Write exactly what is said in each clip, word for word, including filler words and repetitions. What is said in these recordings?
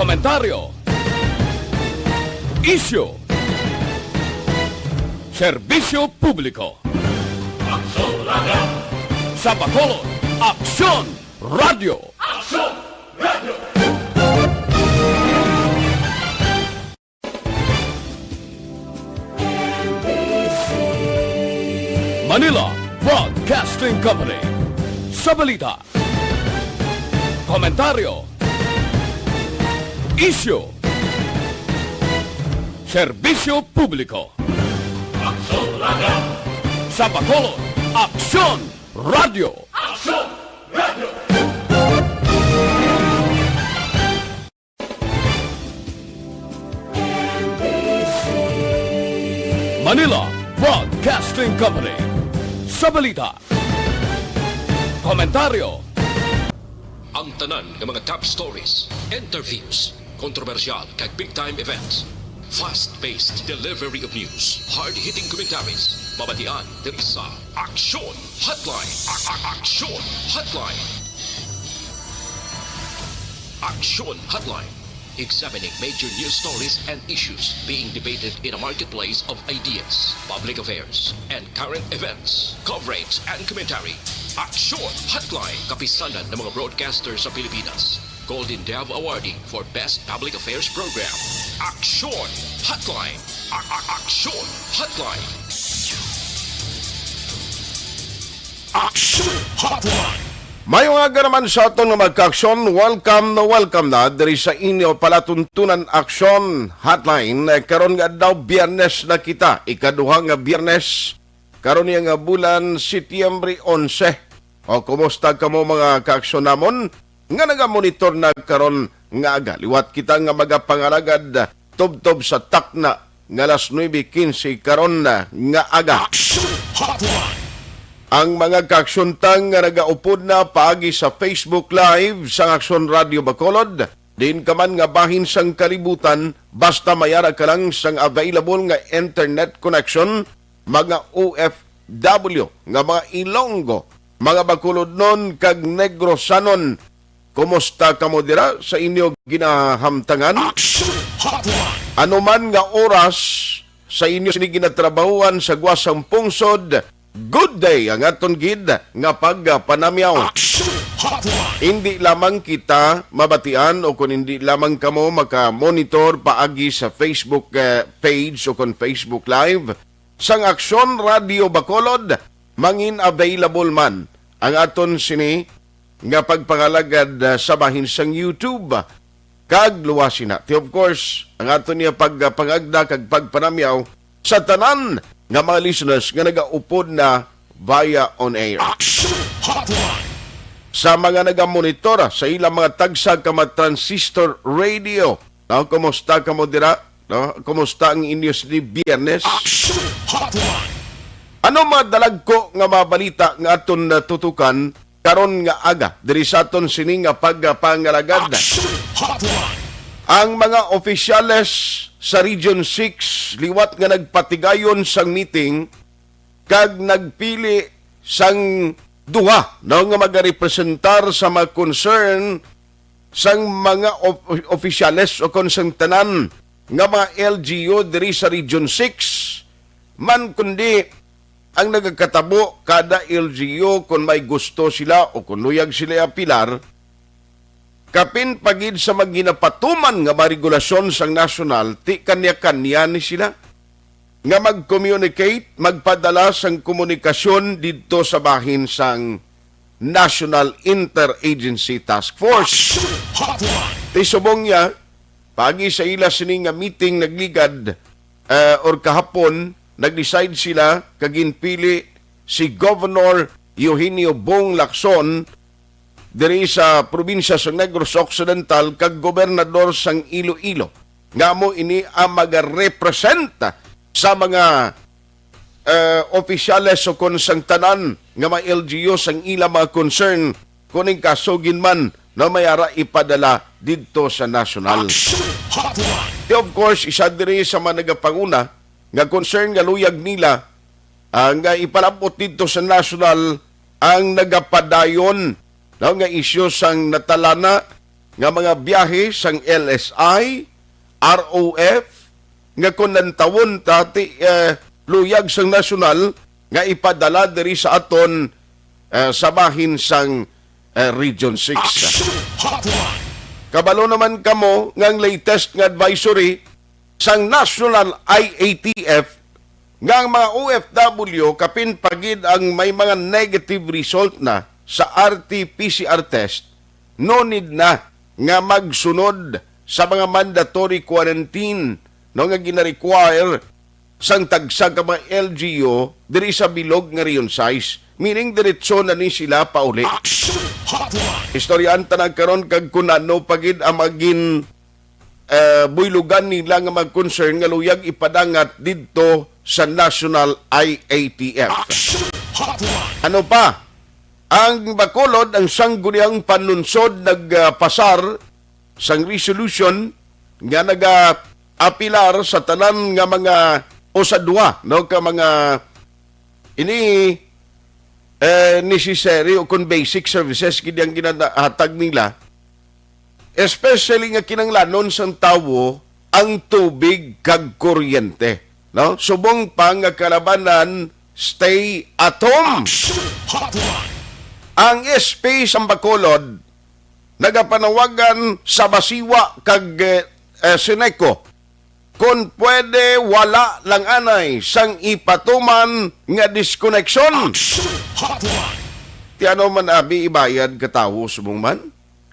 Komentaryo. Isyu. Serbisyo publiko. Aksyon Radio. Sa Bacolod, Aksyon Radio. Aksyon Radio. Manila Broadcasting Company. Sa balita, komentaryo, isyu, serbisyo publiko. Aksyon Radio. Sa Bacolod, Aksyon Radio. Aksyon Radio. Manila Broadcasting Company. Sa balita, komentaryo. Ang tanan nga mga top stories, interviews, kontrobersyal kag big time events. Fast-paced delivery of news, hard-hitting commentaries. Mabatian diri sa Aksyon Hotline. A- a- Aksyon Hotline. Aksyon Hotline. Examining major news stories and issues being debated in a marketplace of ideas, public affairs, and current events. Coverage and commentary. Aksyon Hotline. Kapisanan ng mga broadcaster sa Pilipinas. Golden Dove Awardee for Best Public Affairs Program. Aksyon Hotline. A- a- Aksyon Hotline. Action Hotline. Mayong aga naman sa aton nga magka-aksyon. Welcome na welcome na diri sa inyo palatuntunan Action Hotline. Eh, karon nga adlaw, Biyernes na kita, ikaduha nga Biyernes karon niya nga bulan, Setyembre onse. O, kumusta kamo, mga kaaksyon namon nga nagamonitor na karon nga aga? Liwat kita nga magapangalagad tubtob sa takna nga alas nuebe quince karon na nga aga. Action Hotline. Ang mga kaaksyontang nga nagaupod na paagi sa Facebook Live sang Aksyon Radio Bacolod, diin ka man nga bahin sang kalibutan, basta may ara ka lang sang available nga internet connection, mga O F W nga mga Ilonggo, mga Bacolodnon kag Negrosanon, kumusta kamo dira sa inyo ginahamtangan? Action Hotline. Ano man nga oras sa inyo sini ginatrabahuan sa guwasang pungsod, good day ang aton gid nga pagpanamyaw. Action Hotline. Hindi lamang kita mabatian o kung hindi lamang kamo makamonitor paagi sa Facebook, eh, page o kung Facebook Live sang Aksyon Radio Bacolod, mangin available man ang aton sini nga pagpangalagad, ah, sa bahin sang YouTube. Kag luwasi na ti, of course, ang aton niya pagpangagda kag pagpanamyaw sa tanan nga mga listeners nga nagaupod na via on air. Action Hotline. Sa mga nagamonitor sa ilang mga tagsa ka mga transistor radio, no? Kumusta kamo dira? No? Kumusta ang inyo sa Biyernes? Action Hotline. Ano mga dalagko nga mga balita nga aton natutukan karon nga aga diri sa aton sini nga pagpangalagad? Action Hotline. Ang mga opisyales sa Region six liwat nga nagpatigayon sang meeting kag nagpili sang duha, no, nga magarepresentar sa mga concern sang mga op-, opisyales o kon sang tanan nga mga L G U diri sa Region six, man kundi ang nagakatabo kada L G U, kon may gusto sila o kon luyag sila apilar, kapin pa gid sa mga ginapatuman nga mga regulasyon sang nasyonal, ti kanya-kanya ni sila nga mag-communicate, magpadala sang komunikasyon didto sa bahin sang National Interagency Task Force. Action Hotline. Ti subong niya, paagi sa ila sini nga meeting nagligad, eh, or kahapon, nag-decide sila kag ginpili si Governor Eugenio Bong Lacson diri sa probinsya sa Negros Occidental kag gobernador sang Iloilo, nga amo ini ang magarepresenta sa mga, eh, opisyales o kon sang tanan nga mga L G U sang ila mga concern, kuning kaso gid man na may ara ipadala didto sa nasyonal. Action Hotline. Ti, of course, isa diri sa mga nagapanguna nga concern nga luyag nila, ah, nga ipalabot didto sa nasyonal ang nagapadayon, no, nga isyu sang natalana nga mga biyahe sang L S I, R O F, nga kon lantawon ta ti, eh, luyag sang nasyonal nga ipadala diri sa aton, eh, sa bahin sang, eh, Region six. Action Hotline. Kabalo naman kamo nga ang latest nga advisory sang National I A T F nga ang mga O F W kapin pa gid ang may mga negative result na sa R T P C R test, no need na nga magsunod sa mga mandatory quarantine, no, nga gina-require sang tagsa ka mga L G U diri sa bilog nga Region six, meaning diretso na ni sila pauli. Action Hotline. Istoryahan ta na karon kag kun ano pa gid ang magin, eh, buylogan nila nga mga concern nga luyag ipadangat didto sa National I A T F. Action Hotline. Ano pa? Ang Bacolod, ang Sangguniang Panlunsod, nagpasar sang resolution nga nagaapilar sa tanan nga mga usadwa, no, ka mga ini, eh, necessary o kung basic services gid ang ginahatag nila, especially nga kinanglanon sang tawo ang tubig kag kuryente, no? Subong pa nga kalabanan, stay at home. Action Hotline. Ang S P sa Bacolod nagapanawagan sa Basiwa kag, eh, eh, Seneco, kon pwede, wala lang anay sang ipatuman nga disconnection. Action Hotline. Ti ano man abi ibayad ka tawo subong man?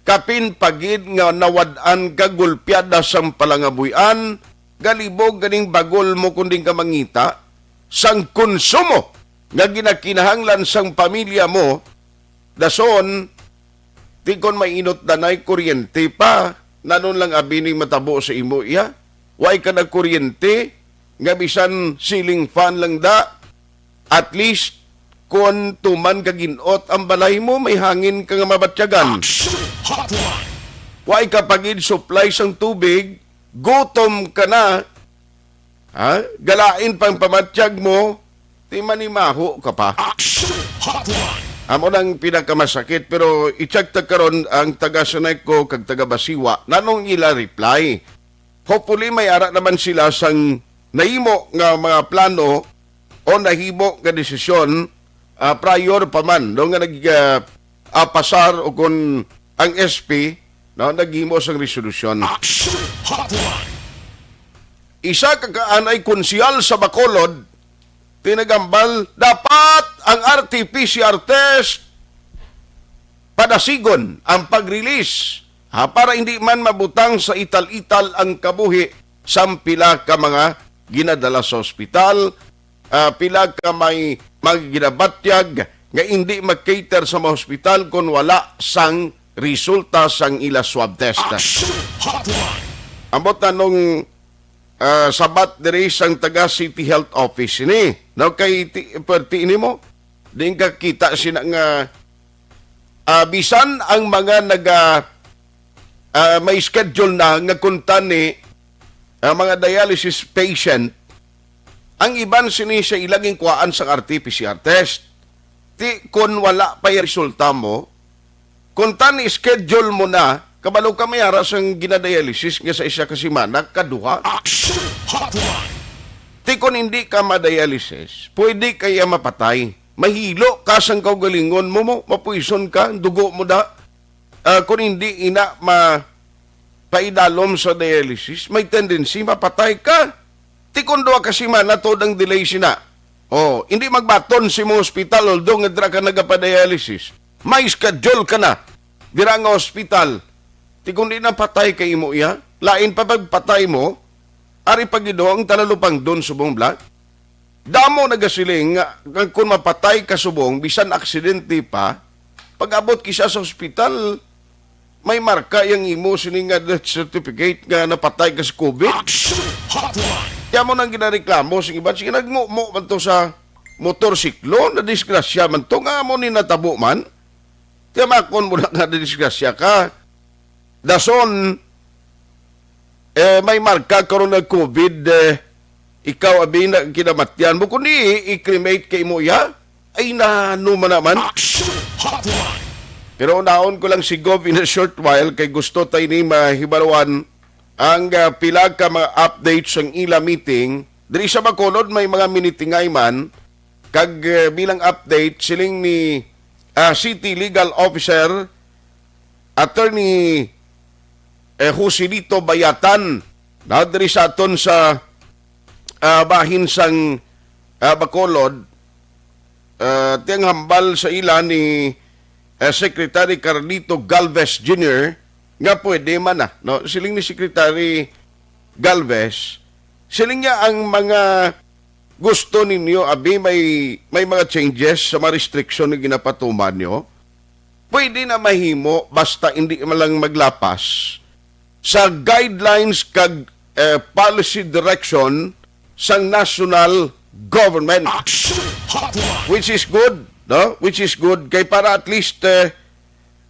Kapin pa gid nga nawad-an ka gulpiada sang palangabuy-an, galibog ganing bagol mo kon diin ka mangita sang konsumo nga ginakinahanglan sang pamilya mo, dason, ti kon mainot danay kuryente pa, nanon lang abi ning matabo sa imo, iya? Way ka nagkuryente, nga bisan ceiling fan lang da, at least, kon tuman ka gin-ot ang balay mo, may hangin ka nga mabatyagan. Action Hotline. Way ka pa gid supply sang tubig, gutom ka na, ha? Galain pang pamatyag mo, ti manimaho ka pa. Action Hotline. Amo nang pinakamasakit, pero i-check ta karon ang taga Seneco kag taga Basiwa. Nanong ila reply? Hopefully, may ara naman sila sang nahimo nga mga plano o nahimo nga desisyon, ah, prior pa man, no, nga nag, ah, ah, pasar o kun ang S P, no, naghimo sang resolusyon. Action Hotline. Isa ka kaanay konsehal sa Bacolod, tinagambal, dapat ang R T P C R test padasigon ang pag-release, ha, para hindi man mabutang sa ital-ital ang kabuhi sang pila ka mga ginadala sa ospital, ah, pila ka may mga ginabatyag nga hindi mag-cater sa mga ospital kon wala sang resulta sang ila swab test. Action Hotline. Ambot na nung, ah, sabat diri sang taga City Health Office ini. No, kay ti-, perti ini mo, di ka kita sina nga, ah, bisan ang mga naga, ah, may schedule na nga kuntani, ah, mga dialysis patient, ang iban sini sa ilang inkuhaan sang R T P C R test. Ti kon wala pa'y resulta mo, kung tani schedule mo na, kabalo ka may ara sang ginadialysis nga sa isa ka semana, kaduha. Action Hotline. Ti kon hindi ka madialysis, pwede kaya mapatay. Mahilo ka sang kaugalingon mo, mo, mapuison ka, dugo mo da. Ah, kung hindi ina ma paidalom sa dialysis, may tendency mapatay ka. Ti kon duha ka semana tuod ang delay sina. Oh, hindi magbaton si imong hospital, although nga dira ka nagapadialysis. May schedule ka na dira nga hospital. Ti kon di na patay kay imo iya, lain pa pagpatay mo, ari pa gid ang talalupangdon subong bla. Damo nagasiling nga, nga kung mapatay ka subong, bisan aksidente pa, pag-abot kisa sa ospital, may marka yang imo sini nga death certificate nga napatay ka sa COVID. Action Hotline. Kaya mo nang ginareklamo sa iban, sige, nagmumo man to sa motorsiklo, na disgrasya man to, nga amo ni natabo man. Tiyamakon mo na nga disgrasya ka. Dason, eh, may marka karon nga COVID, eh, ikaw abi na kinamatyan mo, kundi i-cremate kay mo iya, ay nano man naman. Action Hotline. Pero unaon ko lang si Gov in a short while kay gusto ta ini mahibaluan ang, ah, pila ka mga updates sang ila meeting. Diri sa Bacolod may mga minitingay man kag, ah, bilang update siling ni, ah, City Legal Officer Attorney, eh, Joselito Bayatan, na diri sa aton sa, ah, bahin sang, ah, Bacolod, ah, ti ang hambal sa ila ni, ah, Secretary Carlito Galvez Junior nga pwede man na, no? Siling ni Secretary Galvez, siling niya ang mga gusto ninyo, abi, may, may mga changes sa mga restriction nga ginapatuman nyo, pwede na mahimo basta hindi man lang maglapas sa guidelines kag, eh, policy direction sang national government. Action Hotline. Which is good, no? Which is good kay para at least, eh,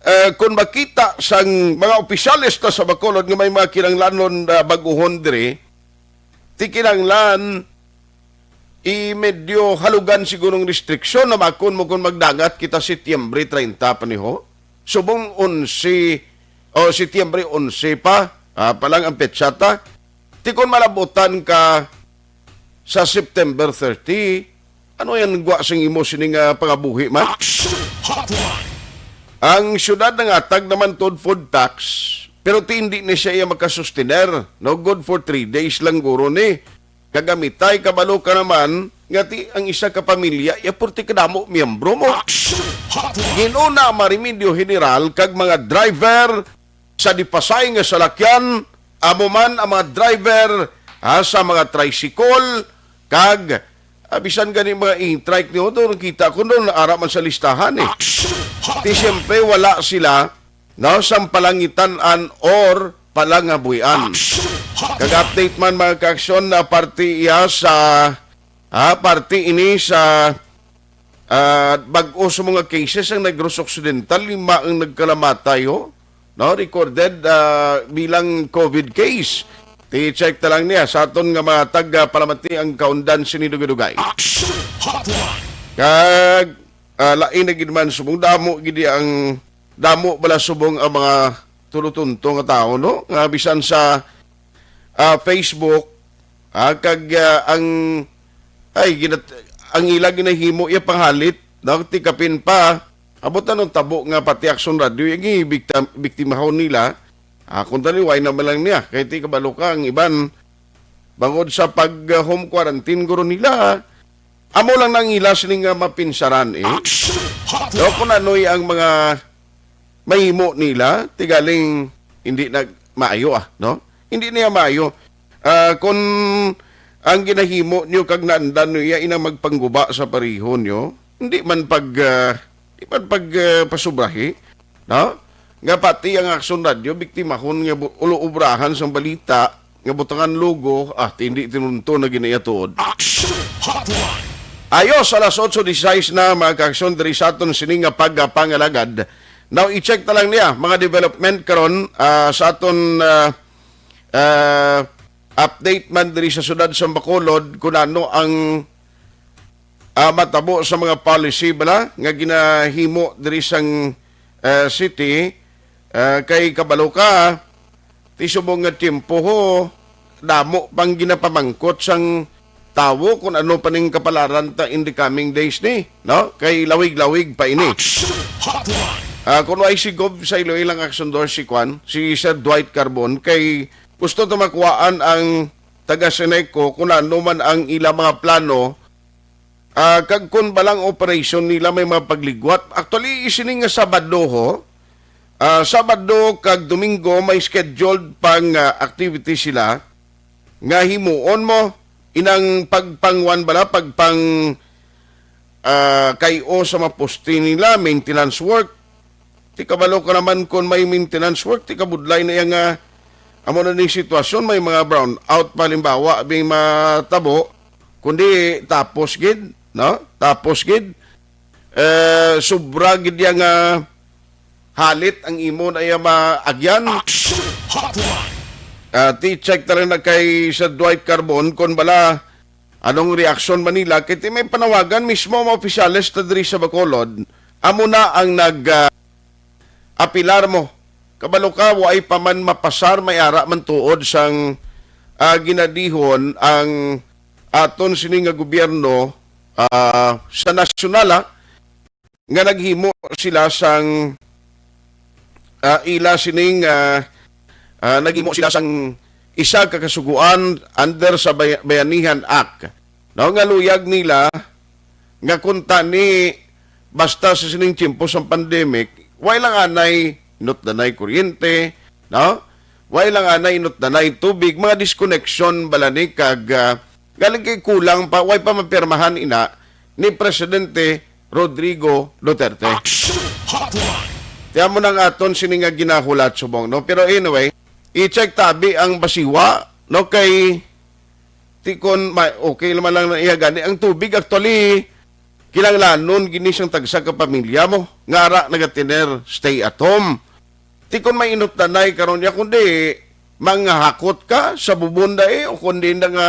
eh, kung makita sang mga opisyales ta sa Bacolod nga may mga kinahanglanon, ah, bag-uhon diri, ti kinahanglan i medyo halugan siguro ang restriksyon na makon mo kung magdangat kita Setyembre treinta pa niho. Subong onse o Setyembre onse pa, ah, pa lang ang petsa ta. Ti kon malabutan ka sa September thirty, ano yan gwa sing imo sini nga pangabuhi man? Action Hotline. Ang syudad nangatag naman tod food tax, pero ti hindi ni siya iya makasustener. No, good for three days lang guro ni. Kagamitay, kabalo ka naman nga ti ang isa ka pamilya iya purti kadamo miyembro mo. Action Hotline. Ginuna ang mga remedyo general kag mga driver sa dipasay nga salakyan, amo man ang mga driver, ah, sa mga tricycle, kag, ah, bisan gani mga e-trike niyo, doon kita ko doon, ara man sa listahan eh. Action Hotline. Ti siyempre wala sila, no, sang palangitan-an or palangabuhian. Action Hotline. Kag update man, mga kaaksyon, na parte iya sa, ah, parte ini sa, ah, bag-o sa mga cases ang Negros Occidental, lima ang nagkalamatay, ho, no, recorded, ah, bilang COVID case. Ti-check ta lang niya sa aton nga mga tag-, ah, palamati ang kaundan sini dugay-dugay. Action Hotline. Kag, ah, lain na gid man, subong damo gid ang, damo bala subong ang mga tulutunto nga tawo, no? Nga bisan sa, ah, Facebook, ah, kag, ah, ang, ay, ginat-, ang ila ginahimo iya panghalit, no? Ti kapin pa, abot na nung tabo nga pati Action Radio, yung bikta-, biktimahon nila, ah, kung taliway naman lang niya, kay ti kabalo ka, ang iban, bangod sa pag, ah, home quarantine, guro nila, amo lang nang ila sini nga mapinsaran, eh. Action Hotline. No, kung ano'y ang mga mahimo nila, tigaling hindi na maayo, ah, no? Hindi niya maayo. Ah, kung ang ginahimo niyo kag naandan niyo iya inang magpangguba sa pareho niyo, hindi man pag, ah, di man pag, ah, pasubrahi, no? Nga pati ang Action Radio, biktimahon nga bu-, ulo-obrahan sang balita, nga butangan logo, ah, ti hindi tinunto na ginayatuod. Action Hotline. Ayos, alas otso disisais na, mga kaaksyon, diri sa aton sini nga pagpangalagad. Now, i-check na lang niya, mga development karon, ah, sa aton, ah, ah, update man diri sa siyudad sa Bacolod, kung ano ang, ah, matabo sa mga policy bala nga ginahimo diri sang, ah, city, ah, kay kabalo ka, ti subong nga tiyempo ho, damo pang ginapamangkot sang tawo kung ano pa ning kapalaran ta in the coming days ni, no? Kay lawig-lawig pa ini. Action Hotline. Ah, kung ay si Gov sa Iloilo ang aksyon, si Kwan, si Sir Dwight Carbon, kay gusto to makuhaan ang taga Seneco kung ano man ang ila mga plano, ah, kag kung balang operation nila may mga pagligwat. Actually, isining nga Sabado ho, ah, Sabado kag Domingo may scheduled pang, ah, activity sila nga himuon mo inang pagpangwan bala, pagpang, ah, kay-o sa mga poste nila, maintenance work. Ti kabalo ka naman kung may maintenance work, ti kabudlay na iya nga amo na ning sitwasyon, may mga brown out pa, halimbawa, may matabo, kundi tapos gid, no? Tapos gid, eh, sobra gid iya nga halit ang imo na iya maagyan. Action Hotline. Ah, ti-check ta lang na kay Sir Dwight Carbon kung bala anong reaksyon man nila. Kay ti may panawagan mismo ang mga opisyales ta diri sa Bacolod. Amo na ang nag, ah, apilar mo. Kabalo ka, waay pa man mapasar, may ara man tuod sang, ah, ginadihon ang aton sini nga gobyerno, ah, sa nasyonal, ah, nga naghimo sila sang, ah, ila sining, ah, ah, naghimo sila sang isa ka kasugoan under sa Bay-, Bayanihan Act, no, nga luyag nila nga kung tani basta sa sining tiyempo sang pandemic, way lang anay inutdanay kuryente, no? Way lang anay inutdanay tubig, mga disconnection bala ni kag, ah, galing kay kulang pa, way pa mapirmahan ina ni Presidente Rodrigo Duterte. Action Hotline. Tiyan mo nang aton sini nga ginahulat subong, no? Pero anyway, i-check tabi ang basiwa, no? Kay ti kon ma-, okay naman lang na iya gani ang tubig. Actually, kinahanglanon gini sang tagsa ka pamilya mo nga ara nagatiner stay at home. Ti kon may inutdanay karon niya, kundi manghakot ka sa bubon dai, o kundi na nga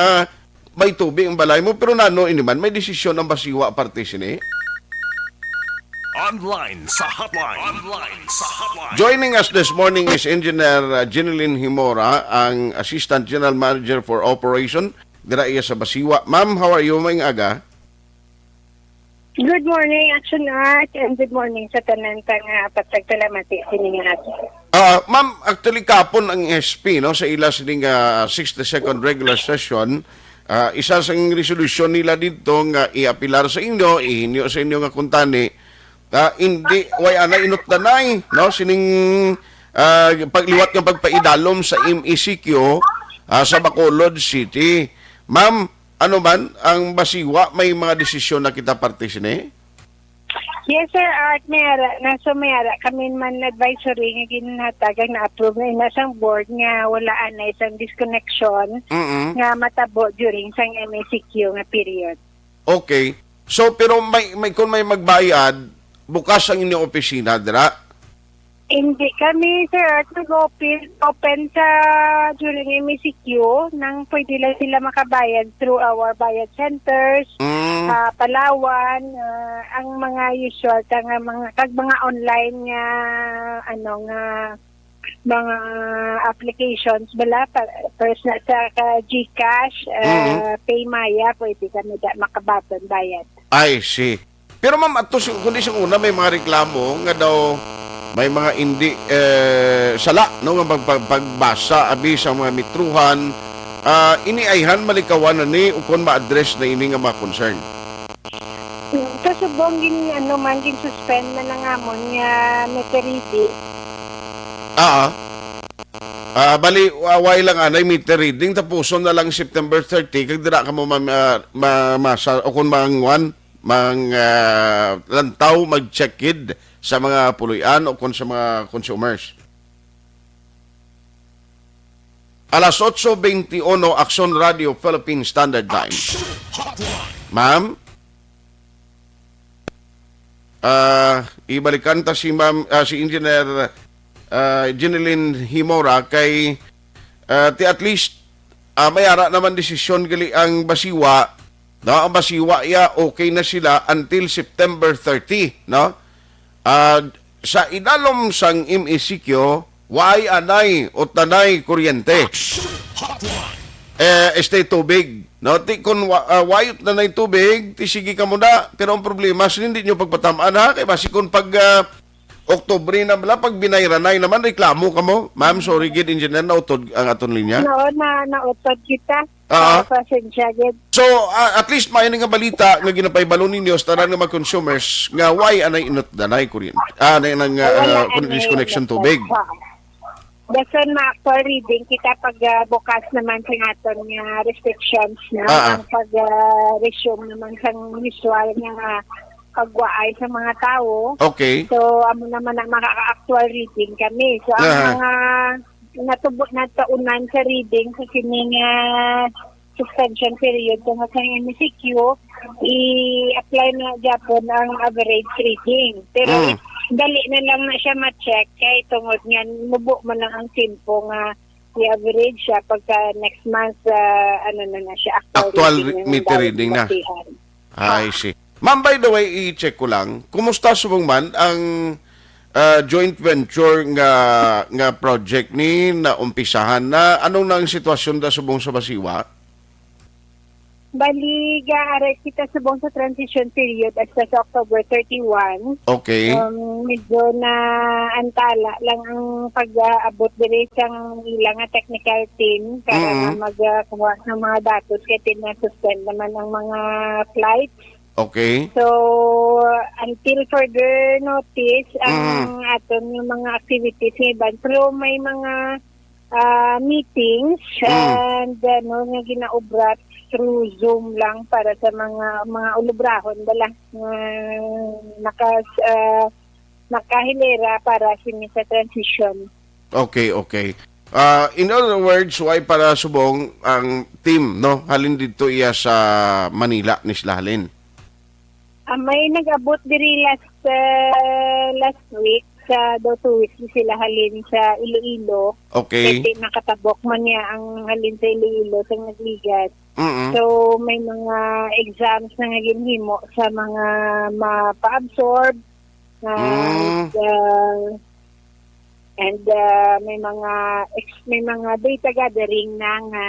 may tubig ang balay mo, pero nano ini man, may desisyon ang basiwa parte sini. Online sa hotline. Online sa hotline. Joining us this morning is Engineer, uh, Jeneline Himora, ang Assistant General Manager for Operation dira iya sa Basiwa. Ma'am, how are you? Maayong aga. Good morning, Action Art, and good morning sa tanan ka nga pagtagpalamati sa inyong ato. Ah, ma'am, actually, kapon ang S P, no, sa ila sining, ah, sixty-second regular session, ah, isa sang resolusyon nila dito nga iapilar sa inyo, ihinyo sa inyo nga kuntani, ah, hindi, way anay inutdanay, no, sining, ah, pagliwat nga pagpaidalom sa M E C Q, ah, sa Bacolod City. Ma'am, ano man ang basiwa, may mga desisyon na kita parte sini? Yes, sir. Art, may ara na. So, may ara kami man advisory nga ginhatagan na approve na ina sang board nga wala anay sang disconnection Mm-mm. nga matabo during sang M E C Q nga period. Okay. So, pero may, may, kung may magbayad, bukas ang inyong opisina, dira? Hindi kami, sir, nag-open, open sa during M E C Q, nang pwede lang sila makabayad through our bayad centers, Mm. ah, Palawan, ah, ang mga usual ta nga mga, kag mga online nga, ano, nga mga applications bala, pa, personal sa ka GCash, ah, Mm. PayMaya, pwede kami da, makabaton bayad. I see. Pero, ma'am, ato si, kundi sa una may mga reklamo nga daw may mga indi, eh, sala, no, nga pag-, pag-, pagbasa abi sa mga metruhan, ah, ini ayhan malikawan na ni ukon ma-address na ini nga mga concern. Kasubong gin, ano man, gin-suspend na lang amon nga meter reading. Ah, ah. Ah, bali, wa-, way lang anay meter reading, tapuson na lang September thirty, kag dira kamo ma-, ma-, ma-, masa, o kung mangwan, mang, ah, lantaw, mag-check gid sa mga puloy-an o kon sa mga consumers. Alas otso veintiuno, Aksyon Radio Philippine Standard Time. Action Hotline. Ma'am? Ah, ibalikan ta si Ma'am, ah, si Engineer, ah, Jeneline Himora kay, ah, ti at least, ah, may ara naman desisyon gali ang basiwa, no? Ang basiwa ya, okay na sila until September thirty, no? Ah, sa idalom sang M E C Q, way anay utdanay kuryente. Action Hotline. Eh, este tubig, no? Ti kun wa-, ah, way utdanay tubig, ti sige ka muna. Pero ang problema, sin hindi nyo pagpatamaan, ha? Kay basi kun pag, ah, Oktubre na bala, pag binayranay naman, reklamo ka mo. Ma'am, sorry gid, engineer, nautod ang aton linya. No, na, nautod kita. Ah. Ah, pasensya gid. So, ah, at least may nga balita nga ginapahibalo ninyo sa tanan nga mga consumers nga way anay inutdanay kuryente. Ah, anay nang, ah, Wala, ah, kun-, anay disconnection inutdan. Tubig. Ah. Dason ma-actual reading kita pag, ah, bukas naman sa aton nga restrictions na Ah, ah. ang pag, ah, resume naman sa usual nga pagwaay sa mga tawo. Okay. So, amo naman ang makaka-actual reading kami. So, ang Aha. mga natubo na taunan sa reading sa sini nga suspension period tungod sa M E C Q, i-apply na gyapon ang average reading. Pero Mm. dali na lang na siya ma-check kay tungod nga mubo man lang ang tempo nga i-average siya pagka next month, ah, ano na na siya, actual Actual reading re-, na meter ang reading na. Basihan. I Ah. see. Ma'am, by the way, i-check ko lang, kumusta subong man ang, ah, joint venture nga, nga project ni naumpisahan na. Anong na ang sitwasyon da subong sa Basiwa? Bali, gaaray kita subong sa transition period hasta sa October thirty-one. Okay. Um, medyo na antala lang ang pag-aabot diri sang ila nga technical team para Mm. nga magakuha ng mga datos kay na-suspend naman ang mga flights. Okay. So, until further notice, ang Mm. aton nga mga activities nga iban. Pero may mga, ah, meetings Mm. and, ano, nga ginaobra through Zoom lang para sa mga, mga ulubrahon bala nga nakas-, ah, nakahilera para sini sa transition. Okay, okay. Ah, in other words, why para subong ang team, no? Halin didto iya sa Manila, ni sila halin? Ah, may nag-abot diri last, ah, last week, sa daw two weeks sila halin sa Iloilo. Okay. Kay di nakatabok man niya ang halin sa Iloilo sa nagligat. Mm-mm. So, may mga exams na nga ginhimo sa mga mapa-absorb, ah, Mm. ah, and, ah, may mga ex-, may mga data gathering na nga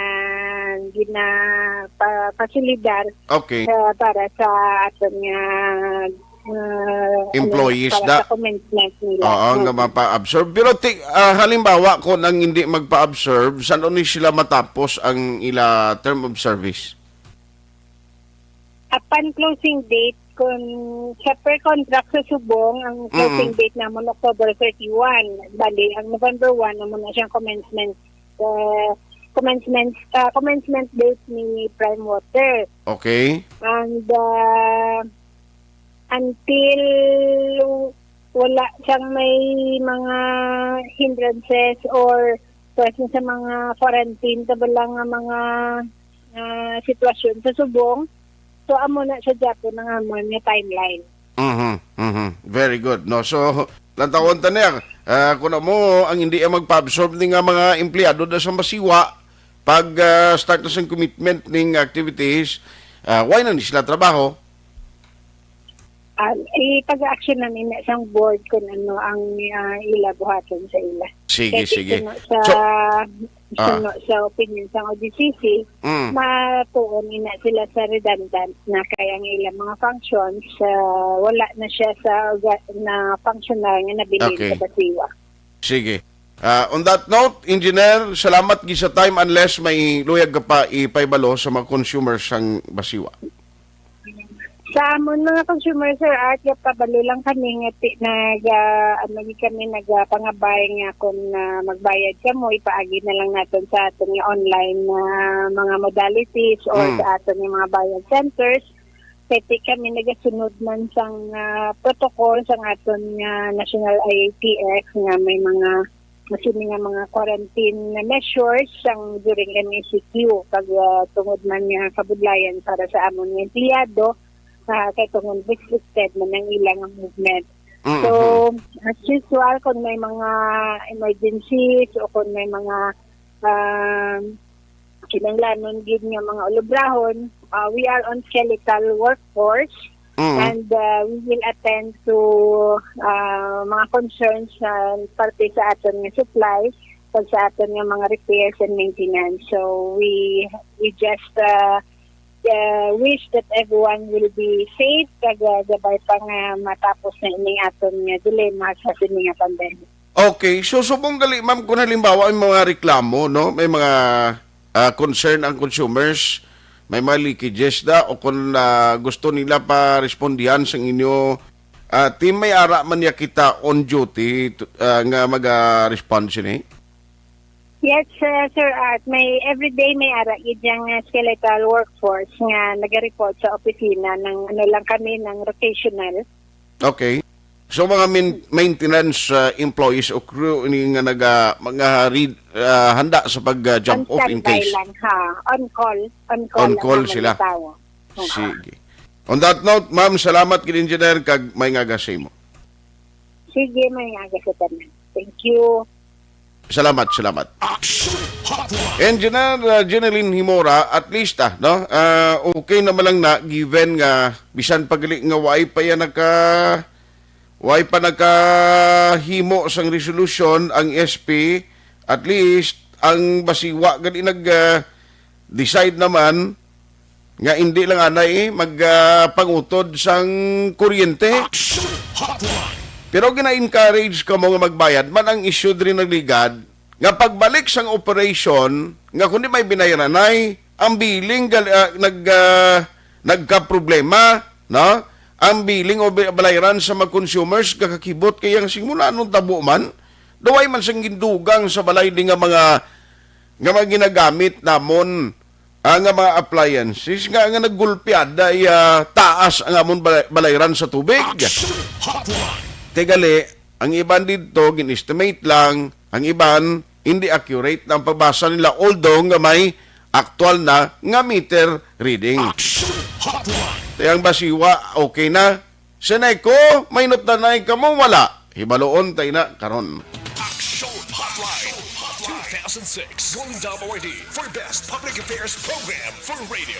ginapa-, pasilidar Okay. sa, para sa aton nga, ah, ano, Employees para da? sa commencement nila. Oo, nga Mm. mapa-absorb. Pero ti-, ah, halimbawa, kung ang hindi magpa-absorb, san-o ni sila matapos ang ila term of service? Upon closing date, kung sa per contract sa subong, ang closing Mm. date namon October thirty-one. Bali, ang November one namon na siyang commencement, uh, commencement, uh, commencement date ni Prime Water. Okay. And, uh, until wala siyang may mga hindrances or presence sa mga quarantine, tabala nga mga, ah, sitwasyon sa subong, so amo na sa Japan ang amon nga timeline. Mhm, mhm. Very good, no? So, lantawon ta niya, ah, kung amo ang hindi ang magpa-absorb ni nga mga empleyado da sa Masiwa, pag, ah, start na sang commitment ning activities, ah, why na ni sila trabaho? Ah, ipag-action namin na isang board kung ano ang, ah, ila buhaton sa ila. Sige, Kay sige. Suno sa, So, ah. suno sa opinion sa O D C C, Mm. matuon ina sila sa redundant na kay ang ilang mga functions, ah, wala na siya sa orga-, na functional nga nabilin Okay. sa Basiwa. Sige. Ah, on that note, Engineer, salamat gid sa time, unless may luyag ka pa ipaibalo sa mga consumers sang Basiwa. Sa amon mga consumer, Sir Art, gapabalo lang kami nga ti-, nag, ah, ano, di kami nagpangabay nga kung, ah, magbayad kamo, ipaagi na lang naton sa aton nga online na mga modalities or Mm. sa aton nga mga bayad centers. Kay ti kami nagasunod man sang, ah, protocol sang aton nga National I A T F nga may mga, sini nga mga quarantine measures sang during M E C Q, kag, ah, tungod man nga kabudlayan para sa amon nga empleyado, ah, kay tungod restricted man ang ilang movement. Mm, So, mm. as usual, kung may mga emergencies o kung may mga, um, kinahanglanon gid nga mga ulubrahon, ah, we are on skeletal workforce Mm. and, ah, we will attend to, ah, mga concerns sa parte sa aton nga supply, pag sa aton nga mga repairs and maintenance. So we, we just, ah, ah, wish that everyone will be safe, kag, ah, gabay pa nga matapos na ining aton nga dilema sa sini nga pandemic. Okay, so subong gali, ma'am, kung halimbawa may mga reklamo, no, may mga, ah, concern ang consumers, may mga leakages da, o kung, ah, gusto nila pa respondihan sa inyo, ah, team, may ara man niya kita on duty, t-, ah, nga maga-respond sini? Yes, uh, Sir Art. May everyday may ara gid yang, uh, skeletal workforce nga naga-report sa opisina ng ano lang kami, ng rotational. Okay. So, mga min-, maintenance, uh, employees o crew ini nga naga-, mga read, uh, handa sa pag, uh, jump On off in standby case. lang, ha. On call. On call On ang call mga sila. tao. Oo. Sige. On that note, ma'am, salamat gid, Engineer, kag may nga aga sa imo. Sige, may nga aga sa tanan. Thank you. Salamat, salamat. Action Hotline. Engineer, uh, Jeneline Himora, at least, ah, no? Ah, okay naman lang na, given nga bisan pa gali nga way pa yan naka-, way pa nakahimo sang resolution ang S P, at least ang Basiwa gani nag, ah, decide naman nga hindi lang anay mag, ah, pangutod sang kuryente. Action Hotline. Pero gina-encourage kamo nga magbayad man. Ang issue diri nagligad nga pagbalik sang operation nga kundi may binayranay ang billing gal-, ah, nag, ah, nagkaproblema, no? Ang billing o bi-, balayran sa mga consumers gakakibot kay ang singmula anong tabo man, daw way man sang gindugang sa balay di nga mga, nga mga ginagamit namon, ah, nga mga appliances nga, nga naggulpiada, iya taas ang amon balay-, balayran sa tubig. Action Hotline. Kay gali, ang iban didto gin-estimate lang, ang iban hindi accurate ang pagbasa nila, although nga may aktual na nga meter reading. Action Hotline. Kay ang Basiwa, okay na. Seneco, may nutdanay kamo, wala. Hibaloon tay na karon. Action Hotline two thousand six Golden Dome Awardee for Best Public Affairs Program for Radio.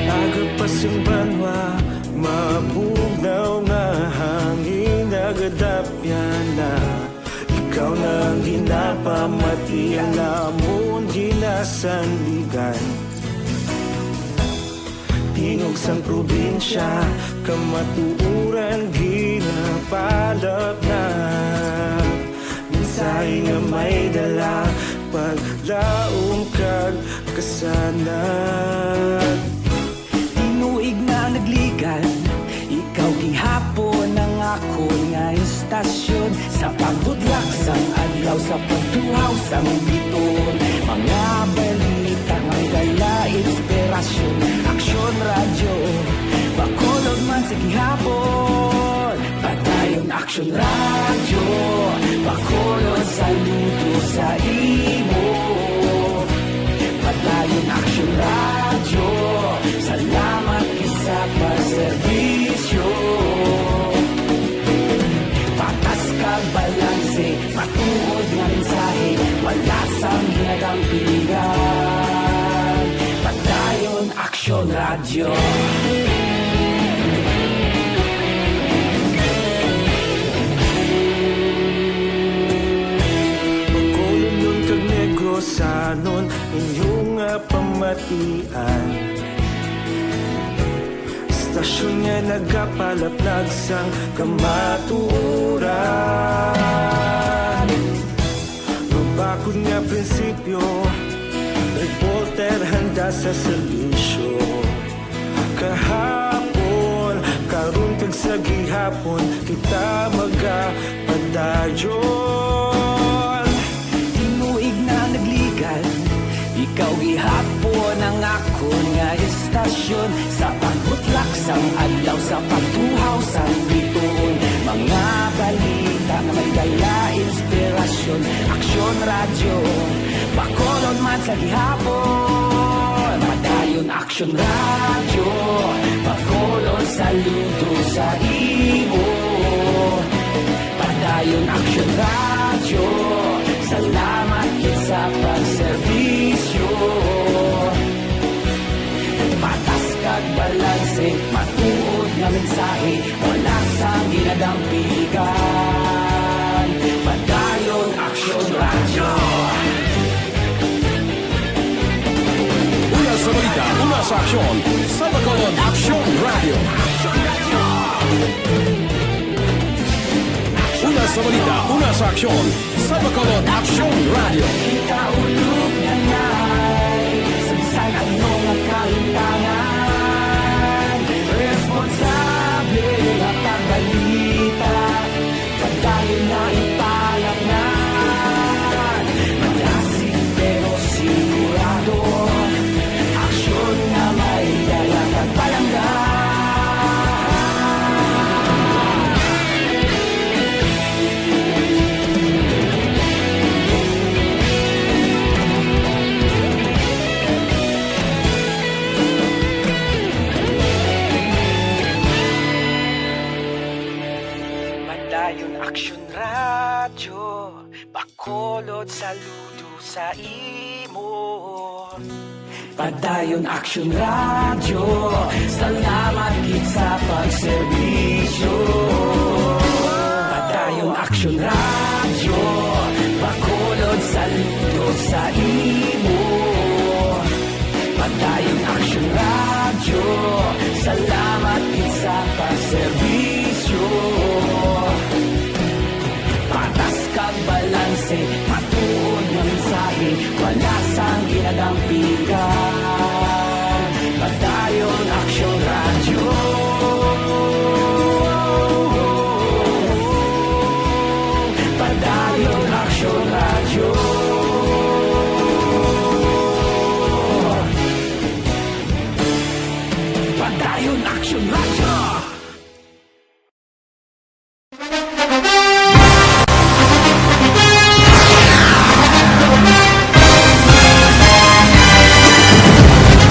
Aga pa sing banwa, mabugnaw nga hangin, nagadapyan na. Ikaw na ang ginapamati, ang amon ginasandigan. Tingog sang probinsya, kamatuoran ginapalapnap. Mensahe nga may dala, paglaom kag kasanag. Tinuig na nagligad, ikaw gihapon ang akon nga istasyon. Sa pagbutlak sang adlaw, sa pagtuhaw sang bituon, mga balita nga may dala inspirasyon. Aksyon Radyo, Bacolod man sa gihapon. Padayon Aksyon Radyo, Bacolod, saludo sa imo. Padayon Aksyon Radyo, salamat gid sa pagserbisyo. Patas kag balanse, matuod nga mensahe, wala sang ginadampigan. Padayon Aksyon Radyo. Bacolodnon kag Negrosanon, inyo nga pamatian. Istasyon nga nagapalaplag sang kamatuoran. Mabakod nga prinsipyo, reporter handa sa serbisyo. Kahapon, karon kag sa gihapon, kita magapadayon. Tinuig na nagligad, ikaw gihapon ang akon nga istasyon. Sa pagbutlak sang adlaw, sa pagtuhaw sang bituon, mga balita nga may dala inspirasyon. Aksyon Radyo, Bacolod man sa gihapon. Padayon Aksyon Radyo, Bacolod, saludo sa imo. Padayon Aksyon Radyo, salamat gid sa pagserbisyo. Patas kag balanse, matuod nga mensahe, wala sang ginadampigan. Padayon Aksyon Radyo. Una sa balita, una sa aksyon, sa Bacolod Aksyon Radyo. Una sa balita, una sa aksyon, sa Bacolod Aksyon Radyo. Kita ulog na nai, sa bisan ano nga kahitangan, responsable nga pagbalita. Padayon na ipalapngan, malasig pero sigurado, aksyon nga may dala kag palangga. Radyo Bacolod, saludo sa imo. Padayon Aksyon Radyo, salamat gid sa pagserbisyo. Padayon Aksyon Radyo, Bacolod, saludo sa imo. Padayon Aksyon Radyo, salamat gid sa pagserbisyo. Patas kag balanse, matuod nga mensahe, wala sang ginadampigan. Padayon Aksyon Radyo. Padayon Aksyon Radyo. Padayon Aksyon Radyo.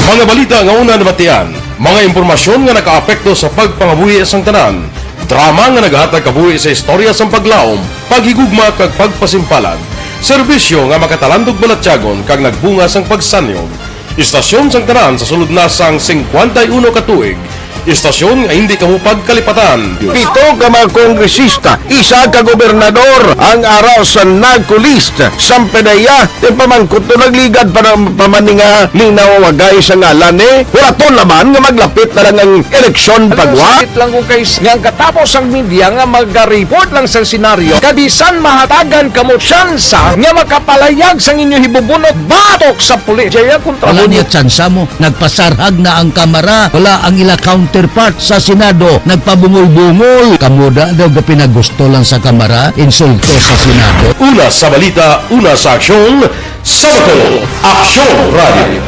Mga balita nga una nabatian, mga impormasyon nga nakaapekto sa pagpangabuhi sang tanan, drama nga nagahatag kabuhi sa istorya sang paglaom, paghigugma kag pagpasimpalan, serbisyo nga makatalandog balatyagon kag nagbunga sang pagsanyog. Istasyon sang tanan sa sulod na sang singkwenta y uno ka tuig. Istasyon nga hindi kamo pagkalipatan. Pito ka mga kongresista, isa ka gobernador ang ara sa NAGCO list. Sampanaya, ti pamangkot to nagligad pa ng pamaninga linaw wagay sa ngalan ni. Huraton naman nga maglapit na lang ang eleksyon Alam mo, pagwa. Sakit lang kung kay nga ang katapos ang media nga magareport lang sa senaryo, kabisan mahatagan kamo tsansa nga makapalayag sang inyo hibubunot batok sa pulis. Jaya kontra Wala mo. Niya tsansa mo. Nagpasarhag na ang Kamara. Wala ang ila counterpart sa Senado. Nagpabungol-bungol. Kamo da daw gapinagusto lang sa Kamara. Insulto sa Senado. Una sa balita, una sa aksyon, sa Bacolod, Aksyon Radio.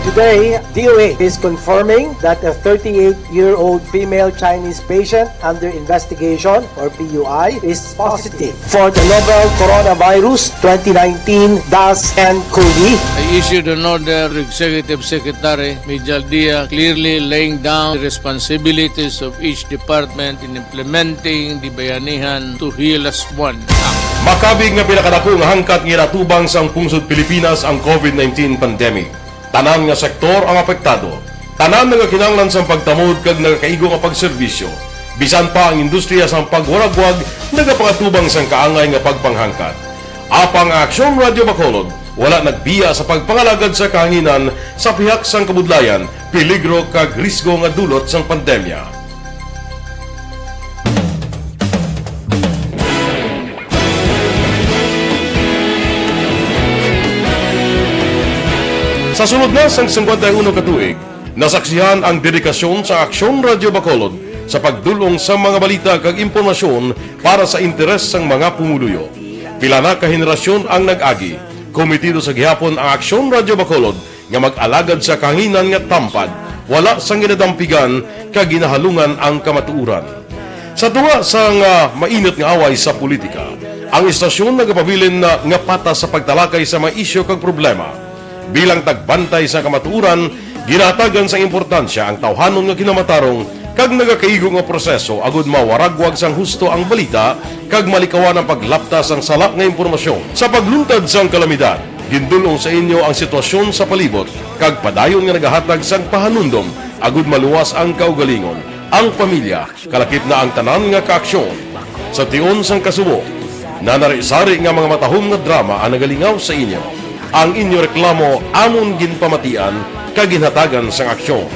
Today, D O H is confirming that a thirty-eight-year-old female Chinese patient under investigation, or P U I, is positive for the novel coronavirus twenty nineteen dash N cov. I issued an order to Executive Secretary Mijal Dia, clearly laying down the responsibilities of each department in implementing the Bayanihan to Heal as One Act. Makabig nga pinakadako nga hangkat nga ginatubang sang pungsod Pilipinas ang COVID nineteen pandemic. Tanan nga sektor ang apektado. Tanan nagakinahanglan sang pagtamod kag nagakaigo nga pagserbisyo. Bisan pa ang industriya sang pagwaragwag nagapangatubang sang kaangay nga pagpanghangkat. Apang ang Aksyon Radio Bacolod wala nagbiya sa pagpangalagad sa kahanginan sa pihak sang kabudlayan, peligro kag risgo nga dulot sang pandemya. Sa sulod na sang singkwenta y uno ka tuig, nasaksihan ang dedikasyon sa Aksyon Radio Bacolod sa pagdul-ong sa mga balita kag impormasyon para sa interes sang mga pumuluyo. Pila na ka henerasyon ang nag-agi, komitido sa gihapon ang Aksyon Radio Bacolod nga mag-alagad sa kahanginan nga tampad, wala sang ginadampigan kag ginahalungan ang kamatuoran. Sa tunga sang, ah, mainit nga away sa politika, ang istasyon nagapabilin na nga patas sa pagtalakay sa mga isyu kag problema. Bilang tagbantay sa kamatuoran, ginahatagan sang importansya ang tawhanon nga kinamatarong kag nagakaigo nga proseso agud mawaragwag sang husto ang balita kag malikawan ang paglapta sang sala nga impormasyon. Sa pagluntad sang kalamidad, gindul-ong sa inyo ang sitwasyon sa palibot kag padayon nga nagahatag sang pahanumdom agud maluwas ang kaugalingon, ang pamilya, kalakip na ang tanan nga kaaksyon. Sa tion sang kasubo, nanari-sari nga mga matahom nga drama ang nagalingaw sa inyo. Ang inyo reklamo amon ginpamatian kag ginhatagan sang aksyon.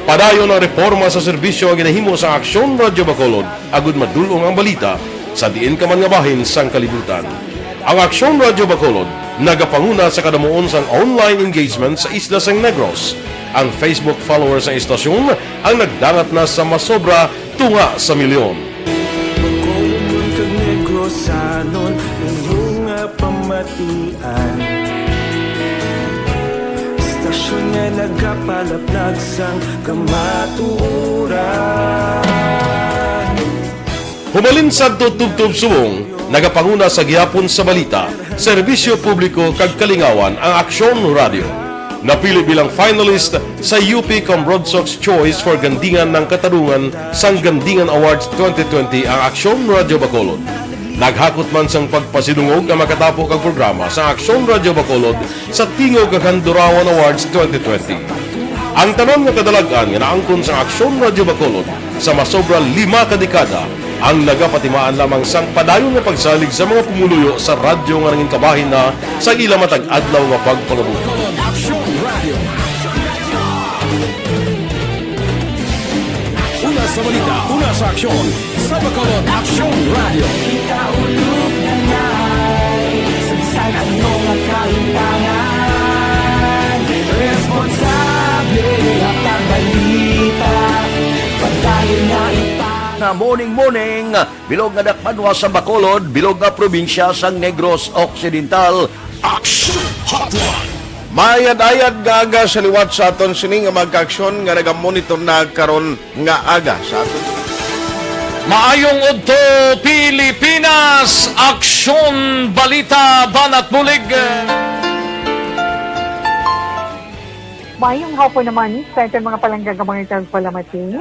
Padayon ang reporma sa serbisyo nga ginahimo sa Aksyon Radyo Bacolod agud madul-ong ang balita sa diin ka man nga bahin sang kalibutan. Ang Aksyon Radyo Bacolod nagapanguna sa kadamuon sang online engagement sa isla sang Negros. Ang Facebook followers sang istasyon ang nagdangat na sa masobra tunga sa milyon. Bacolodnon kag Negrosanon, inyo nga pamatian. Istasyon nga nagapalaplag sang kamatuoran. Hubalin sadto tubtob subong, nagapanguna sa gihapon sa balita, serbisyo publiko kag kalingawan ang Aksyon Radyo. Napili bilang finalist sa U P Cambronsox Choice for Gandingan ng Katarungan sang Gandingan Awards twenty twenty ang Aksyon Radyo Bacolod. Naghakot man sang pagpasidungog ang makatapo kag programa sa Aksyon Radyo Bacolod sa Tingog kag Handurawan Awards twenty twenty. Ang tanan nga kadalag-an nga naangkon sa Aksyon Radyo Bacolod sa masobra lima ka dekada ang nagapatimaan lamang sang padayon nga pagsalig sa mga pumuluyo sa radyo nga nangin kabahin na sa ila matag adlaw nga pagpangabuhi. Aksyon Radio. Una sa balita, una sa aksyon. Sa Bacolod, Aksyon Radio. Sa bisan ano nga kahimtangan, responsable, hatag balita, padayon na ipang- Na morning, morning, bilog nga dakbanwa sa Bacolod, bilog nga probinsya sang Negros Occidental. Action Hotline. Maayad-ayad nga aga sa liwat sa aton sini nga mga kaaksyon nga nagamonitor na karon nga aga sa aton. Maayong udto, Pilipinas! Aksyon, balita, banat bulig. Maayong hapon naman sa aton mga palangga nga mga tagpalamati.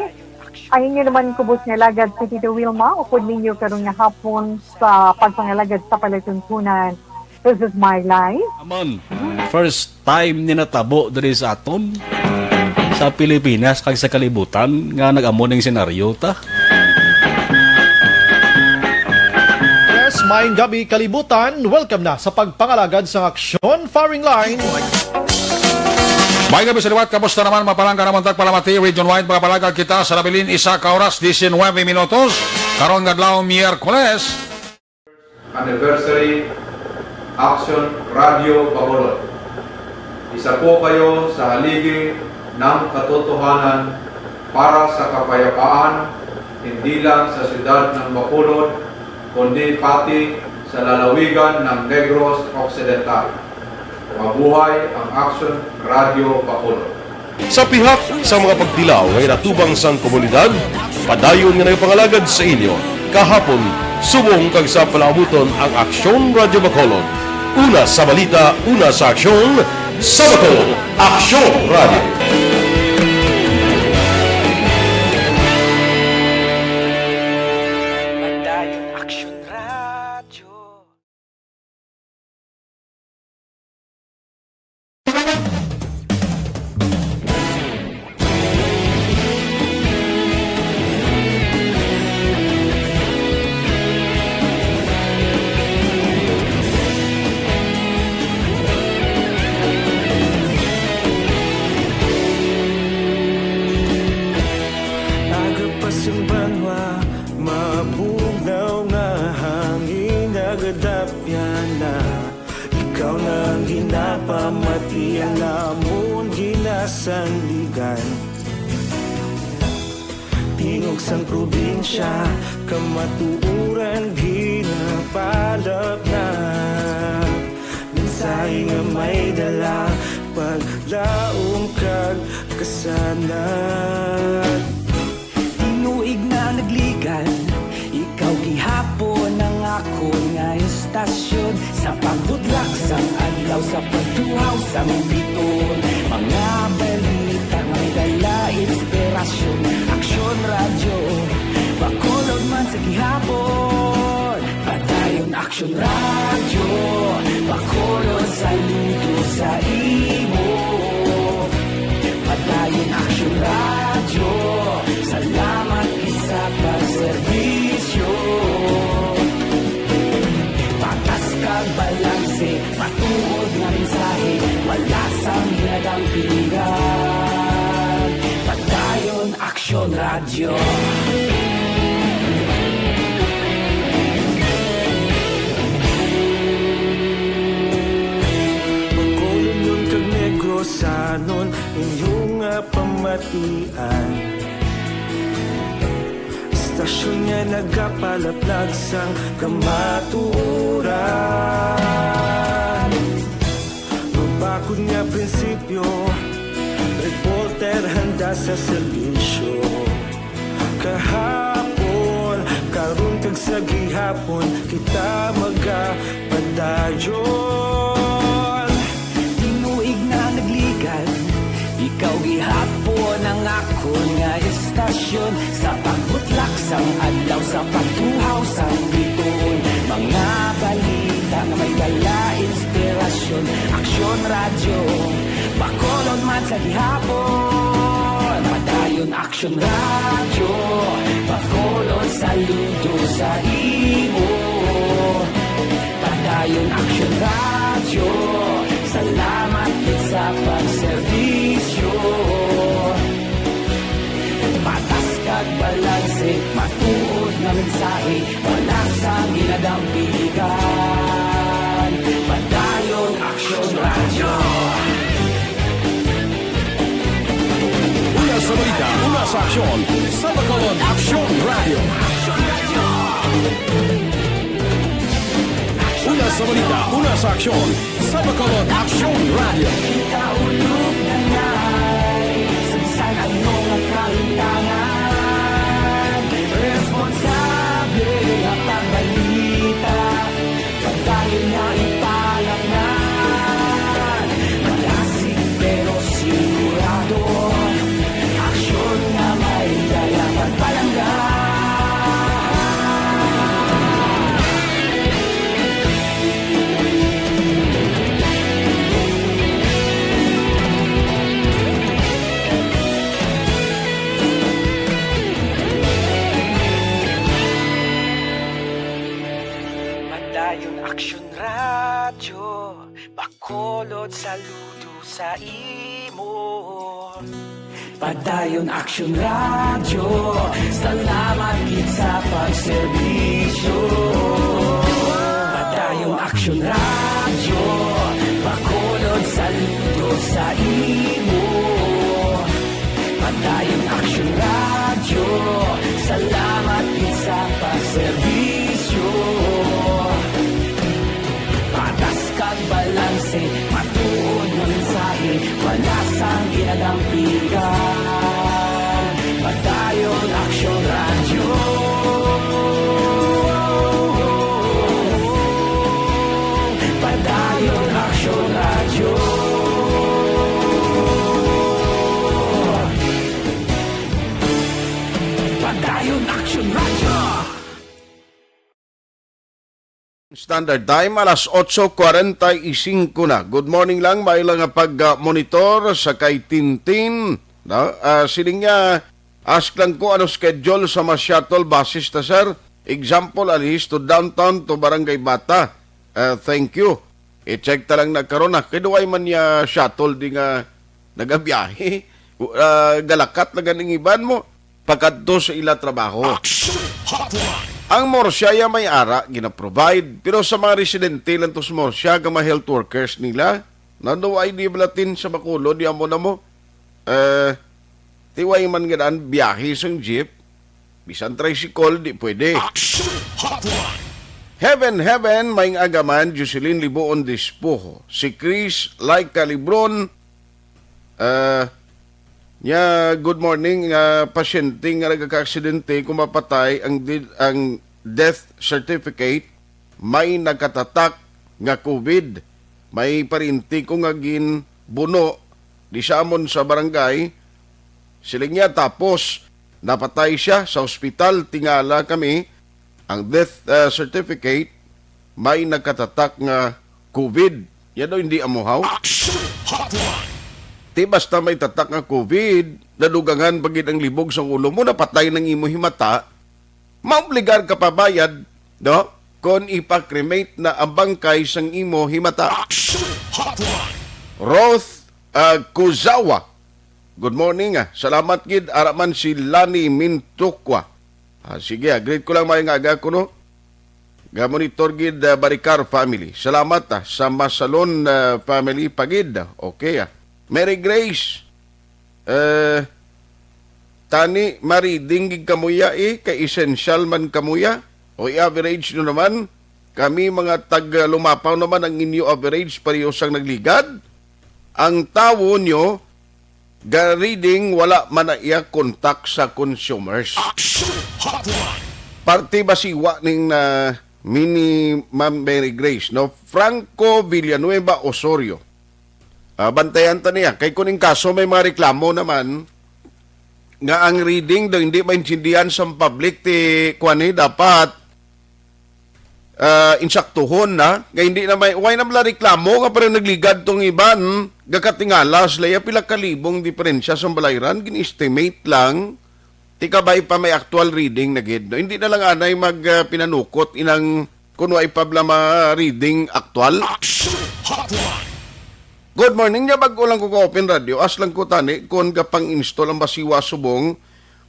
Ang inyo naman kubos nga alagad si Tito Wilma, upod ninyo karon nga hapon sa pagpangalagad sa palatuntunan. This is my life. Amon, first time ni natabo diri sa aton, sa Pilipinas kag sa kalibutan nga nag-amo ning senaryo ta. Yes, maayong gabi, kalibutan. Welcome na sa pagpangalagad sang Aksyon Firing Line. May gabi sa liwat, kamusta naman, mapalangga naman tagpalamati, region-wide, mga palagad kita sa nabilin, isa ka oras, diecinuebe minutos, karon nga adlaw, Miyerkules. Anniversary, Action Radio Bacolod. Isa po kayo sa haligi ng katotohanan para sa kapayapaan, hindi lang sa siyudad ng Bacolod, kundi pati sa lalawigan ng Negros Occidental. Mabuhay ang Action Radio Bacolod. Sa pihak sa mga pagtilaw nga ginatubang sang komunidad, padayon nga nagapangalagad sa inyo kahapon, subong kag sa palaabuton ang Aksyon Radyo Bacolod. Una sa balita, una sa aksyon, sa Bacolod, Aksyon Radyo. Padayon Aksyon Radyo. Aga pa sang banwa, mabugnaw nga hangin nagadapyan na. Ikaw na ang ginapamati, ang amon ginasandigan. Tingog sang probinsya, kamatuoran ginapalapnap. Mensahe nga may dala, paglaom kag kasanag. Tinuig na nagligan, ikaw gihapon ang akon nga istasyon. Sa pagbudlak sang adlaw, sa pagtuhaw sang biton, mga balita may dala inspirasyon. Aksyon Radyo, Bacolod man sa gihapon. Padayon Aksyon Radyo, Bacolod, saludo sa imo. Padayon Aksyon Radyo, salamat gid sa pagserbisyo. Patas kag balanse, matuod nga mensahe, wala sang ginadampingan. Padayon Aksyon Radyo. Bacolodnon kag Negrosanon, inyo nga pamatian. Istasyon nga nagapalaplag sang kamatuoran. Mabakod nga prinsipyo, reporter handa sa serbisyo. Kahapon, karon kag sa gihapon, kita magapadayon. Tinuig na nagligan, Nga istasyon sa pagbutlak sang adlaw, sa pagtuhaw sang bituon, mga balita nga may dala inspirasyon. Aksyon Radyo, Bacolod man sa gihapon. Padayon Aksyon Radyo, Bacolod saludo sa imo. Padayon Aksyon Radyo, salamat gid sa pagserbisyo. Patas kag balanse, matuod nga mensahe, wala sang ginadampigan. Padayon Aksyon Radyo. Una sa balita, una sa aksyon, sa Bacolod Aksyon Radyo. Una sa balita, una sa aksyon, sa Bacolod Aksyon Radyo. Kita ulog na nai, sa bisan ano nga kahintangan, responsable nga pagbalita. Padayon nga ipalaknan, malasig pero sigurado. Aksyon nga may dala pagpalangga. Padayon Aksyon Radyo, Bacolod saludo sa imo. Padayon Aksyon Radyo, salamat gid sa pagserbisyo. Padayon Aksyon Radyo, Bacolod saludo sa imo. Padayon Aksyon Radyo, salamat gid sa pagserbisyo. Patas kag balanse, matuod nga mensahe, wala sang ginadampigan. Padayon Aksyon Radyo. Padayon Aksyon Radyo. Padayon Aksyon Radyo. Standard Time, alas otso kwarenta y cinco na. Good morning lang, may lang nga pag-monitor sa kay Tintin. No? Ah, siling niya, ask lang ko ano schedule sa mga shuttle buses ta, sir. Example, Alis to downtown to Barangay Bata. Ah, thank you. I-check ta lang na karon na. Kay duway man niya shuttle di nga nagabiyahe. Ah, galakat na ganing iban mo pakadto sa ila trabaho. Action Hotline. Ang Murcia ya may ara, gina-provide. Pero sa mga residente lang to sa Murcia, kag mga health workers nila, nando ay di balatin sa Bacolod, di amo na mo. Eh, tiway man nga daan, biyahe sang jeep, bisan tricycle, di pwede. Action Hotline. Heaven, heaven, may agaman, Jocelyn Libuon Despojo. Si Chris Laika Libron, ah, nya, good morning, nga pasyente nga nagakaaksidente kung mapatay ang di-, ang death certificate, may nakatatak nga COVID. May pariente ko nga ginbuno di sa amon sa barangay. Siling niya, tapos napatay siya sa ospital. Tingala kami, ang death, ah, certificate may nagkatatak nga COVID. Yan daw hindi amuhaw. Action Hotline. Ti basta may tatak nga COVID, nadugangan pa gid ang libog sang ulo mo, napatay nang imo himata, maobligar ka pabayad, no? Kon ipa-cremate na ang bangkay sang imo himata. Action Hotline. Roth, ah, Kuzawa. Good morning, ah. Salamat gid, ara man si Lani Mintukwa. Ah, sige, ah, greet ko lang, maayong aga ko, no? Ga-monitor gid, ah, Baricar family. Salamat, ah, sa Masalon, ah, family pa gid. Okay, ah. Mary Grace, eh, tani, ma-reading gid kamuya, eh, kay essential man kamuya. O i-average no naman, kami mga tag-, ah, Lumapaw naman ang inyo average, pareho sang nagligad. Ang tawo nyo, ga-reading, wala man na iya contact sa consumers. Action Hotline. Parte ba siwa ning na mini Ma'am Mary Grace, no? Franco Villanueva Osorio. Ah, bantayan ta niya. Kay kuning kaso may mga reklamo naman, nga ang reading daw hindi maintindihan sa public ti kuan ni dapat ah, insaktuhon na nga hindi na may, why na bala reklamo nga parang nagligad tong iban, gakatingala sila ya pila ka libong diferensya sa balayran, gin-estimate lang, ti kabay pa may actual reading na gid, no? Hindi na lang anay mag ah, pinanukot inang kung wala pa bala ma-reading actual. Action Hotline. Good morning, nya bag-o lang ko ka-open radio, as lang ko tani kung gapang-install ang basiwa subong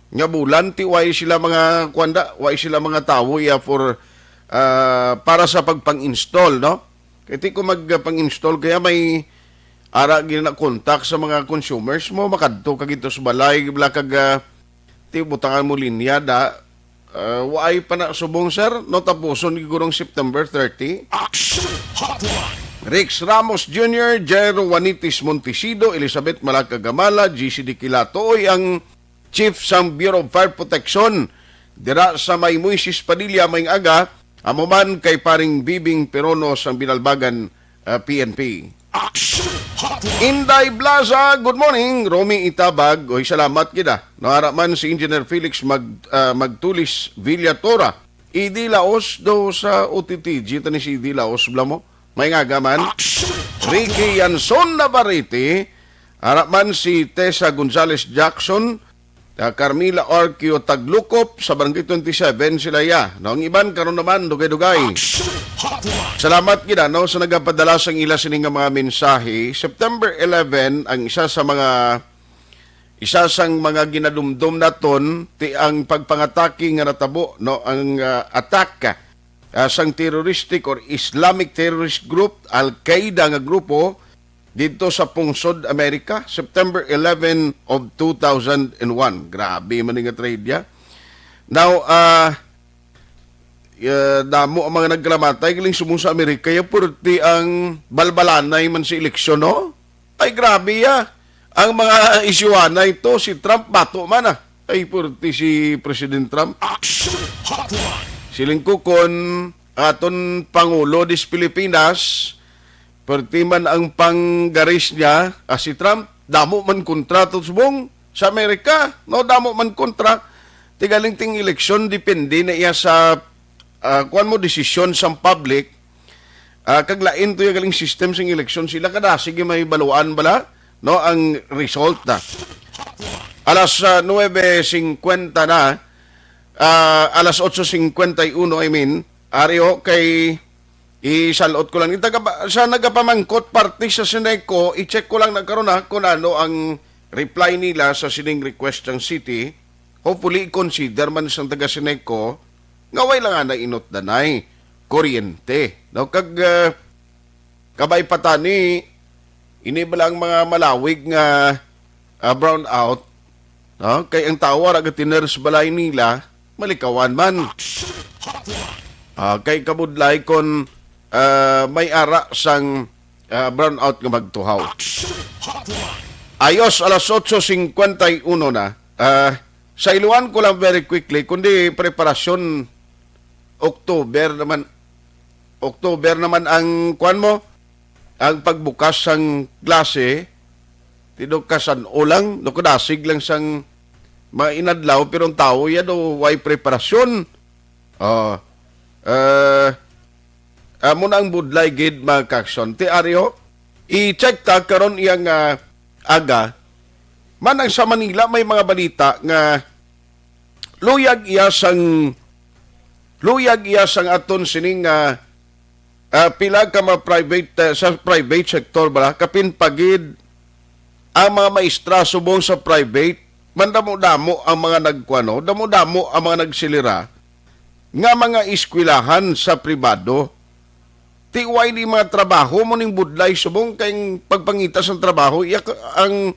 nga bulan, ti why sila mga kuanda, why sila mga tawo iya for ah, para sa pagpang-install, no? Kay ti ko magpang-install kaya may ara gina contact sa mga consumers mo, makadto ka gito sa balay, bla kag ah, ti butangan mo linya da. Ah, waay pa na subong, sir, no? Tapuson gigurong September thirty. Action Hotline. Rex Ramos Junior, Jairo Juanitis Montesido, Elizabeth Malacagamala, G C D Kilatoy, ang Chief sang Bureau of Fire Protection dira sa may Moises Padilla, may aga, amo man kay paring Bibing Perono sang Binalbagan, ah, P N P. Action Hotline. Inday Blaza, good morning. Romy Itabag, oy, salamat gid, ah. Naara man si Engineer Felix Mag, ah, Magtulis Villatora. Idi Laos do sa O T T G, tani si Idi Laos, bla mo? May nga gaman. Action Hotline. Ricky Yanson Navarrete, ara man si Tessa Gonzalez Jackson, ah, Carmela Arquio Taglukop, sa Barangay twenty-seven sila ya. No, ang iban karon naman, dugay-dugay. Action Hotline. Salamat gid, no, sa nagapadala sang ila sini nga mga mensahe. September eleven ang isa sa mga, isa sang mga ginadumdom naton ti ang pagpangatake nga natabo, no, ang ah, attack ah, sang terroristic or Islamic terrorist group, Al-Qaeda nga grupo, didto sa pungsod Amerika, September eleven of two thousand and one. Grabe man nga trahedya. Now, ah, ah, damo ang mga nagkalamatay, galing subong sa Amerika, ya purti ang balbalanay man sa eleksyon, no? Ay, grabe, ya. Ang mga isyuhanay to, si Trump, bato man, ah. Ay, purti si President Trump. Action Hotline. Siling ko, kon aton Pangulo dis Pilipinas, perti man ang panggaris niya, ah, si Trump, damo man kontra to subong sa Amerika, no, damo man kontra. Ti galing ting eleksyon, depende na iya sa, ah, kuwan mo, desisyon sang public, ah, kag lain to yung galing system sang eleksyon. Sila kadasig yung may baluan bala, no, ang result na. Alas ah, nuebe singkwenta na, ah, alas otso singkwenta y uno, I mean, ari ho, kay isalot ko lang. Itaga, sa nagapamangkot parte sa Sineco, i-check ko lang na karon, ha, kung ano ang reply nila sa sining request sang city. Hopefully, i-consider man sang taga Sineco nga way lang ana inot danay kuryente. No? Kag ah, kabay pa tani, ini bala ang mga malawig nga ah, brownout, no? Kay ang tawo ra gatiner sa balay nila, malikawan man. Ah, kay kabudlay kon ah, may ara sang ah, brownout nga magtuhaw. Ayos, alas otso singkwenta y uno na. Ah, sa iluan ko lang very quickly, kundi preparasyon, October naman, October naman ang kuwan mo, ang pagbukas sang klase, tido ka san-o lang, no, kadasig lang sang mga inadlaw, pero ang tao ya do, way preparasyon. Oh, eh, amo na ang budlay gid, mga kakson. Ti ari ho, i-check ta karon iya nga aga, man ang sa Manila may mga balita nga luyag iya sang, luyag iya sang aton sining nga ah, pila ka mga private, ah, sa private sector bala, kapin pagid ang mga maestra subong sa private, mandamo-damo ang mga nagkuano, damo-damo ang mga nagsilira nga mga eskwelahan sa pribado. Ti way ni mga trabaho mo ning budlay subong kay ang pagpangita sang trabaho, iya ka- ang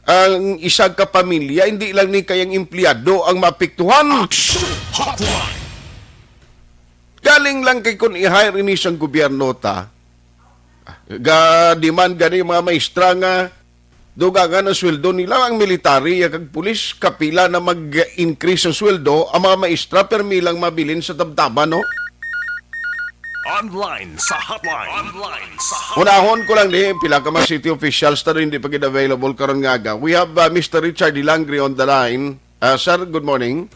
ang isa ka pamilya, hindi lang ni kayang empleyado ang maapektuhan. Action Hotline. Galing lang kay kung i-hire ini sang gobyerno ta, ga-demand gani mga maestra nga dugangan ang sweldo nila, ang military ya kag pulis, kapila na mag-increase ang sweldo, ang mga maestra permi lang mabilin sa tabtaban, no? Online sa hotline. Online sa hotline. Unahon ko lang ni, pila ka mga city officials na hindi pa gid available karon nga aga. We have uh, Mister Richard Dilangre on the line. Uh, sir, good morning.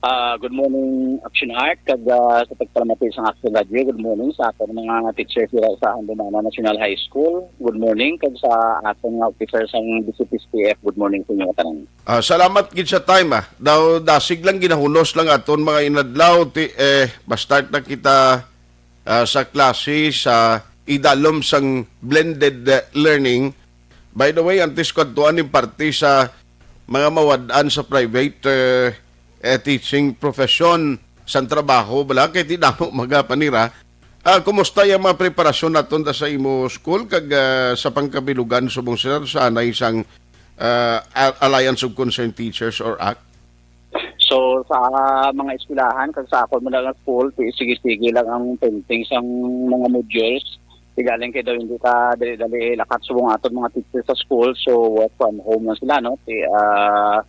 Ah, good morning, Action Art, kag ah, sa pagpalamati sa Action Radio. Good morning sa aton mga teachers dira sa Handomana National High School. Good morning kag sa aton nga officer sang D C P S P F. Good morning sa inyo tanan. Ah, salamat gid sa time, ah. Daw dasig lang, ginahunos lang aton mga inadlaw ti eh ma-start na kita ah, sa klase sa idalom sang blended eh, learning. By the way, antes ko adtuan ning parte sa mga mawad-an sa private eh, eh, teaching profession sang trabaho, bala kay ti damo magapanira. Ah, kumusta yung mga preparasyon naton da sa imo school kag ah, sa pangkabilugan subong sir sa anay sang ah, A- Alliance of Concerned Teachers or act? So sa mga eskwelahan kag sa akon man nga school, ti- sige-sige lang ang printing sang mga modules. Ti galing kay daw hindi ka dali-dali lakat subong aton mga teacher sa school, so work from home na sila, no? Ti, ah,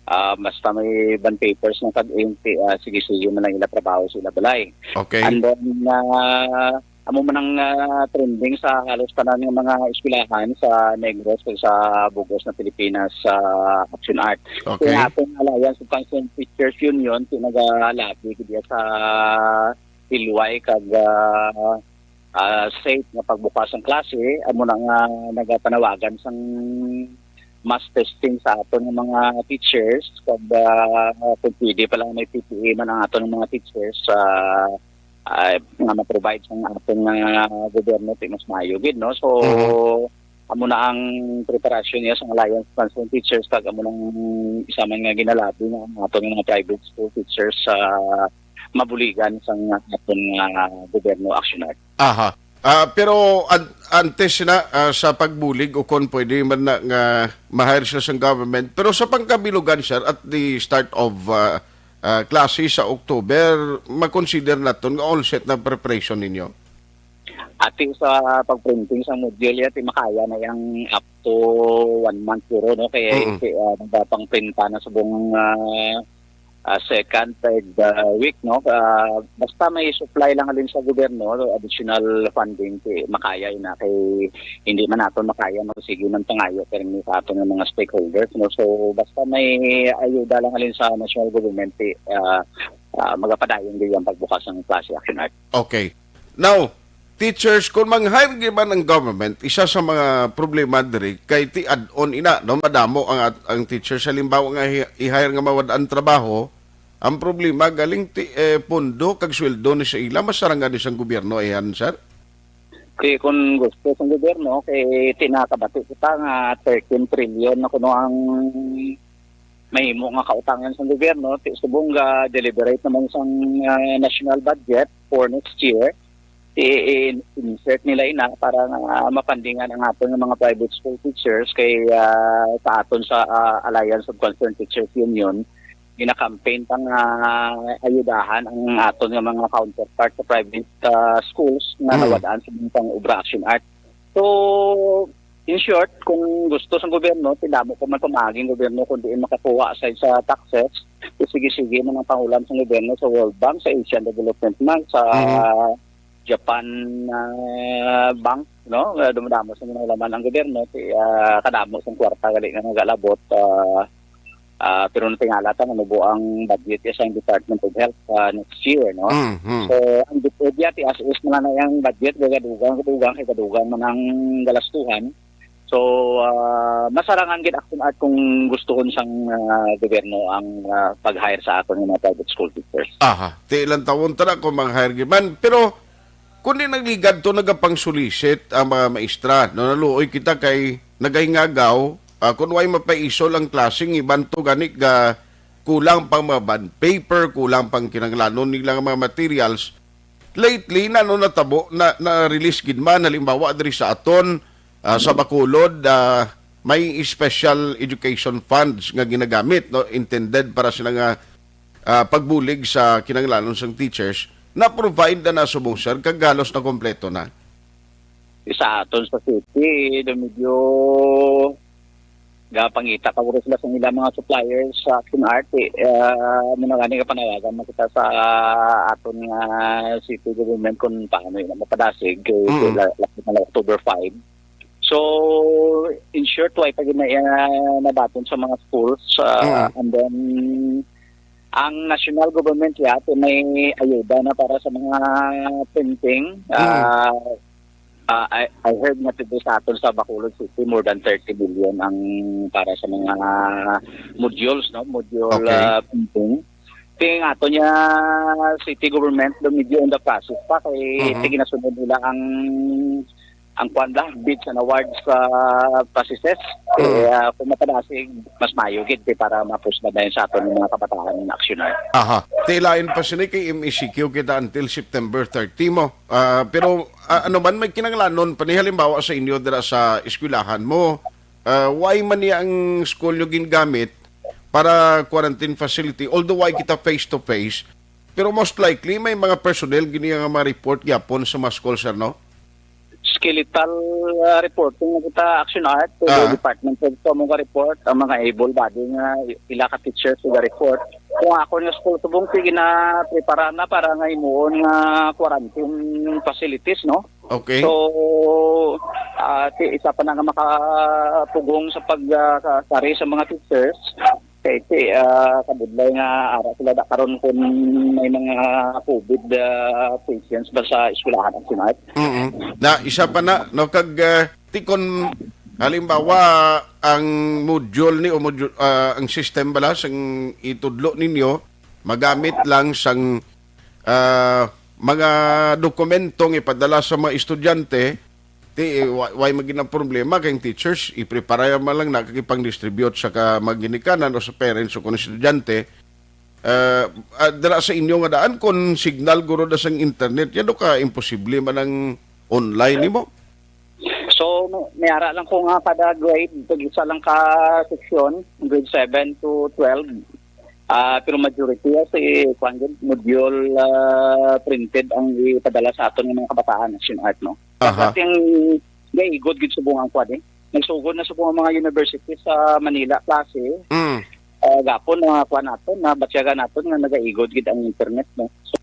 ah, basta may bond papers na kag ink, ti, ah, sige-sige man lang ila trabaho sa ila balay. Okay. And then, ah, amo man ang ah, trending sa halos tanan nga mga eskwelahan sa Negros kag sa bugos na Pilipinas sa Action Art. Okay. Kaya atong Alliance of Concerned Teachers Union, ti nagalabi gid sa hilway kag ah, ah, safe nga pagbukas ang klase, amo na nga nagapanawagan sang mass testing sa aton nga mga teachers kag ah, kung pwede pa lang may P P E man ang aton mga teachers sa ah, nga ma-provide sang aton nga gobyerno, ti mas maayo gid, no? So, Mhm. amo na ang preparasyon niya sa Alliance of Concerned Teachers, kag amo nang isa man nga ginalabi nga ang aton mga private school teachers sa mabuligan sang aton nga gobyerno, Action Art. Aha. Ah, pero an- antes na ah, sa pagbulig, o kon pwede man na nga ma-hire sila sa government, pero sa pangkabilugan, sir, at the start of ah, ah, klase sa October, makonsider naton nga all set na preparation ninyo? Ati sa pagprinting sa module, ya, ti makaya na yang up to one month siguro, no? Kaya Mm. ti, ah, nagapangprinta na subong ah, ah, second, third ah, week, no? Ah, basta may supply lang halin sa gobyerno, additional funding, ti makaya na kay hindi man naton makaya magsige man pangayo permi sa aton nga mga stakeholders, no? So basta may ayuda lang halin sa national government, ti ah, ah, magapadayon gyud ang pagbukas sang klase, Action Art. Okay. Now, teachers, kung mang-hire gyud man ang government, isa sa mga problema diri kay ti add-on ina, no, madamo ang at- ang teachers, halimbawa nga hi- i-hire nga mawad-an trabaho, ang problema galing ti eh, pondo kag sweldo ni sa ila masarangan ni sang gobyerno, ayan, sir? Kay kung gusto sang gobyerno, kay tinakabati kita nga thirteen trillion na kuno ang mahimo nga kautangan sang gobyerno, ti subong ga deliberate naman sang ah, national budget for next year, i-insert nila ina para nga mapandingan ang aton nga mga private school teachers kay ah, sa aton sa ah, Alliance of Concerned Teachers Union, gina-campaign ta nga ayudahan ang aton nga mga counterpart sa private ah, schools nga Mm. nawad-an sa mga pang-obra, Action Art. So, in short, kung gusto sang gobyerno, ti damo pa man pamaagi ang gobyerno kung diin makakuha aside sa taxes, ti sige-sige man ang pangulam sang gobyerno sa World Bank, sa Asian Development Bank, sa Mhm. Japan ah, Bank, no? Ah, dumadamo sa mga laman ang gobyerno, ti ah, kadamo sang kwarta gali nga nagalabot, ah, ah, pero natingala ta nga mubo ang budget sa Department of Health ah, next year, no? Mhm. So, ang budget ti as is man na yang budget, gadugang, gadugang, kay gadugang man ang galastuhan. So, ah, masarangan gid, Action Art, kung gustuhon sang ah, gobyerno ang ah, pag-hire sa aton nga mga private school teachers. Aha, ti ilang taon ta na kung mang-hire gyud man. Pero kung di nagligad to, nagapang-solicit ang mga maestra, no? Naluoy kita kay nagahingagaw, ah, kung way mapaisol ang klase, ang iban to gani ga kulang pang mga bond paper, kulang pang kinahanglanon nila nga mga materials. Lately, na ano natabo, na, na-release gid man, halimbawa, diri sa aton, ah, sa Bacolod, ah, may special education funds nga ginagamit, no, intended para sila nga ah, pagbulig sa kinahanglanon sang teachers, na-provide na na subong, sir, kag halos na kompleto na. Sa aton sa city, do medyo gapangita pa guro sila sa ilang mga suppliers sa Action Art. Eh, ah, muna gani nga panawagan mo kita sa aton nga city government kung paano yun mapadasig kay Mm. la-, la-, na October five. So, in short, why pa gina-, ah, nabaton sa mga schools, ah, Mm. and then ang national government yata may ayuda na para sa mga printing. Mm. Ah, ah, I, I heard nga dito sa aton sa Bacolod City, more than thirty billion ang para sa mga modules, no? Module, Okay. ah, printing. Ting ato niya city government, do medyo in the process pa kay Mhm. tiginasunod nila ang ang kwan lang, bids and awards sa processes. Mm. Kaya kung mapadasig, mas mayo gid, eh, para mapusba na yun sa aton mga kabataan aksyonan. Aha. Ti lain pa sini kay M E C Q kita until September thirty mo. Ah, pero, ah, ano man may kinahanglanon pa ni halimbawa sa inyo dira sa eskwelahan mo? Ah, why man niya ang school nyo ginagamit para quarantine facility? Although why kita face to face, pero most likely may mga personnel gini nga ma-report gyapon sa mga school, sir, no? Skeletal, ah, reporting na kita, Action Art, to the Ah. department head sa mga report, ang mga able body nga ila ka teachers sa report. Kung ako nga school subong, sige na prepara na para nga himuon nga quarantine facilities, no? Okay. So, ah, ti-, isa pa na nga makapugong sa pag, ah, ka-, kari sa mga teachers. Kay ti-, ah, kabudlay nga ara sila da karon kung may mga covid, ah, patients ba sa eskwelahan ang Sinat. Mm-mm. Na isa pa na, no, kag, ah, ti kon halimbawa ang module ni o module, ah, ang system bala sang itudlo ninyo magamit lang sang, ah, mga dokumento nga ipadala sa mga estudyante, ti, eh, wa-, way magin ang problema kay ang teachers iprepara man lang na kag ipang-distribute sa ka mga ginikanan o sa parents o kung estudyante. Ah, ah, dira sa inyo nga daan, kung signal guro na sang internet, yan do ka imposible man ang online nimo? So, may ara lang ko nga kada grade, tag isa lang ka section, grade seven to twelve. Ah, pero majority ya si, kuwan gid, module, ah, printed ang ipadala sa aton nga mga kabataan, Action Art, no? Aha. Kasi ang gaigod gid subong ang kuwan, eh. Nagsugod na subong ang mga university sa Manila klase. Mm. Ah, gapon na kuwan naton, na batyagan naton nga nagaigod gid ang internet, no? So,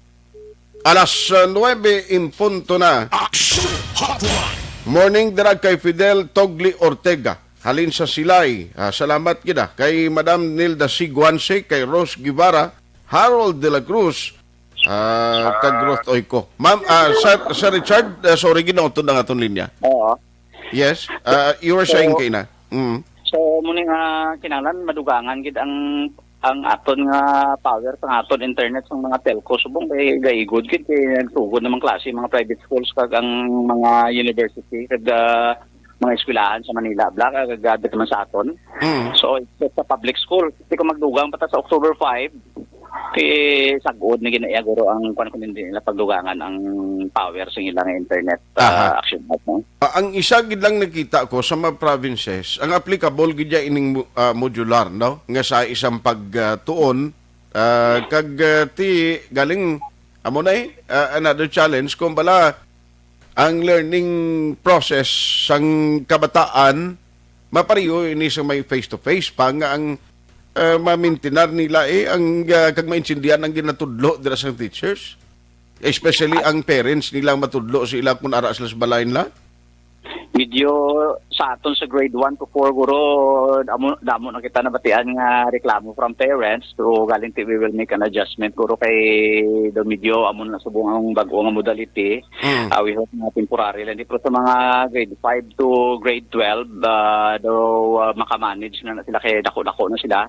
Alas, ah, nuwebe en punto na. Action Hotline. Morning, dira kay Fidel Togli Ortega. Halin sa Silay. Ah, salamat gid, ah. Kay Madam Nilda C. Guanse, kay Rose Guevara, Harold de la Cruz, ah, kag Ruth Oyco. Ma'am, ah, Sir, Sir Richard, ah, sorry, ginautod ang aton linya. Oo. Yes, ah, you were So, saying kay na. Mm. So, muna nga kinahanglan, madugangan gid ang, ang aton nga power sa aton internet sa mga telco. Subong kay gaigod gid kay nagsugod naman klase mga private schools kag ang mga university kag, ah, mga eskwelahan sa Manila, bla, kag, ah, dito man sa aton. Mm. So, it's just a public school. Di ko magdugang pa ta sa October five, kay sagod na ginaiya guro ang kwan kun hindi nila pagdugangan ang power sa ilang internet, Aha. ah, Action Hub, no? Ah, ang isa gid lang nakita ko sa mga provinces, ang applicable gid ya ining mo-, ah, modular, no? Nga sa isang pagtuon, ah, kag, ah, ti galing amo na eh, ah, another challenge kung bala ang learning process sang kabataan mapareho ini sa may face-to-face pa nga ang, ah, mamintinar nila eh ang, ah, kag maintindihan ang ginatudlo dira sa teachers. Especially ang parents nila matudlo sila kung ara sila sa balay nila. Medyo sa aton sa grade one to four, guro, damo, damo na kita nabatian nga reklamo from parents. So, galing ti, we will make an adjustment, guro, kay do medyo amo na subong ang bag-o nga modality. Mm. Ah, we hope na temporary lang. Di, pero sa mga grade five to grade twelve, ah, do, ah, makamanage na, na sila kay dako-dako na sila.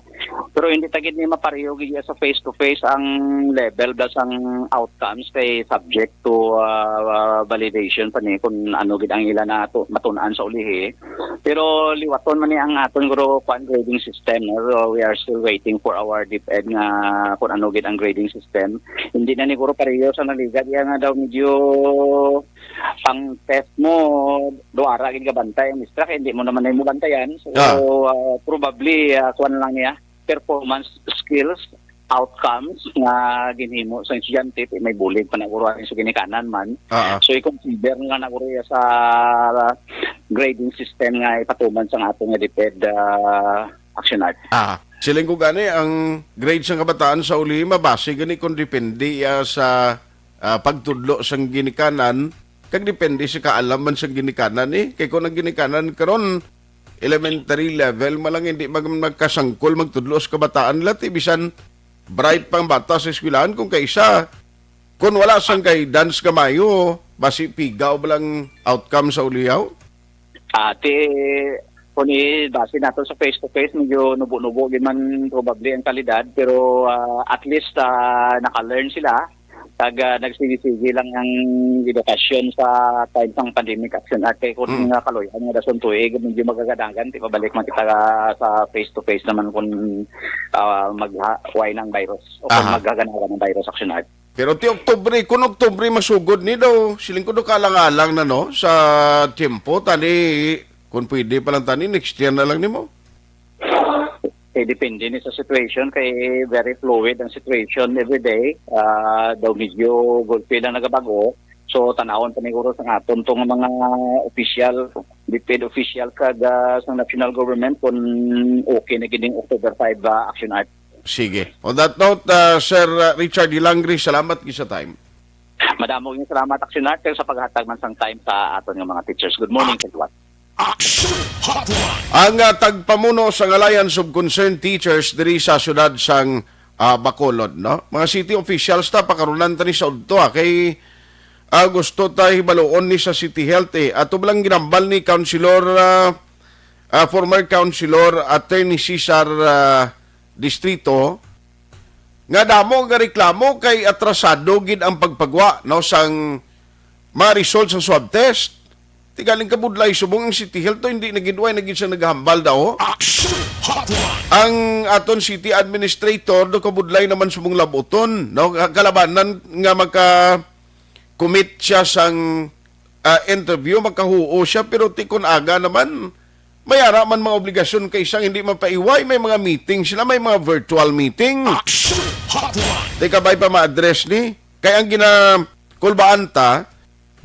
Pero hindi ta gid ni mapareho gid sa face-to-face ang level ba sang outcomes kay subject to, ah, validation pa ni kung ano gid ang ila na to, matun-an sa ulihi. Pero liwaton man ni ang aton guro kwan grading system, no? So, we are still waiting for our DepEd nga kung ano gid ang grading system. Hindi na ni guro pareho sa naliga diya nga daw medyo ang test mo, do ara gid ka bantay ang mistra, kay hindi mo naman na mo bantayan. So, Ah. ah, probably, ah, kuwan lang niya, performance skills. outcomes nga ginhimo sa estudyante, ti may bulig pa na guro sa ginikanan man. Ah, ah. So, i-consider nga na guro sa grading system nga ipatuman sa aton nga DepEd, ah, Action Art. Ah, siling ko gani, ang grade sang kabataan sa uli, mabase gani kung depende, ah, sa, ah, pagtudlo sang ginikanan, kag depende sa kaalam man sang ginikanan, eh. Kay kung ang ginikanan karon, elementary level man lang, hindi mag-, magkasangkol magtudlo sa kabataan nila, ti bisan bright pang bata sa eskwelahan, kung kaisa, kung wala sang guidance nga maayo, basi pigaw ba lang outcome sa uliyaw? Ah, ti, kung i-, base nato sa face-to-face, medyo nubo-nubo gyud man probably ang kalidad, pero, ah, at least, ah, naka-learn sila. Kag, ah, nagsige-sige lang ang edukasyon sa time sang pandemic action. At kay kung Mm. nga kaluy-an nga dason tuig, medyo magaganagan, ti pabalik man kita sa face-to-face naman kung, ah, mag-, way ng virus o kung Aha. magaganagan ng virus action art. Pero ti Oktubre, kung Oktubre masugod ni daw, siling ko do kalang-alang na, no, sa tiyempo, tani, kung pwede pa lang tani, next year na lang nimo. Eh, depende ni sa situation, kay very fluid ang situation every day. Ah, daw medyo gulpi lang nagabago. So, tanawon pa ni guro sa aton tong mga official, DepEd official kag, ah, sa national government kung okay na gid ning October five, ah, action art. Sige. On that note, ah, Sir, ah, Richard Hilangre, salamat gid sa time. Madamo gyud salamat, Action Art, kag sa paghatag man sang time sa aton nga mga teachers. Good morning sa liwat. Action Hotline. Ang, ah, tagpamuno sang Alliance of Concerned Teachers diri sa siyudad sang, ah, Bacolod, no? Mga city officials ta, pakarunan ta ni sa udto, ah, kay, ah, gusto ta hibaluon ni sa City Health, eh. Ato ba lang ginambal ni Councilor, ah, ah, former Councilor Attorney Cesar, ah, Distrito, nga damo nga reklamo kay atrasado gid ang pagpagwa, no, sang mga result sa swab test. Ti galing kabudlay, subong ang City Health to, hindi na gid, way na gid siya naghambal daw. Action Hotline. Ang aton city administrator do kabudlay naman subong labuton, no, kalabanan nga maka-commit siya sang, ah, interview, makahuo siya, pero ti kun aga naman, may ara man mga obligasyon kay sang hindi mapaiway, may mga meeting sila, may mga virtual meeting. Action Hotline. Ti kabay pa ma-address ni, kay ang ginakulbaan ta,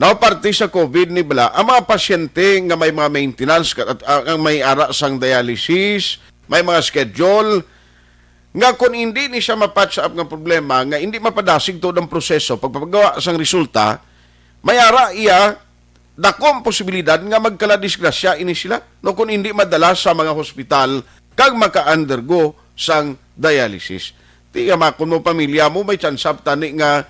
now parte sa COVID ni bala, ang mga pasyente nga may mga maintenance, kat-, at, ah, ang may ara sang dialysis, may mga schedule, nga kon hindi ni siya ma-patch up nga problema, nga hindi mapadasig tuod ang proseso pagpapagawa sang resulta, may ara iya, dako ang posibilidad nga magkaladisgrasya ini sila, no, kon hindi madala sa mga hospital kag maka-undergo sang dialysis. Ti, hamakon mo, pamilya mo, may tsansa tani nga,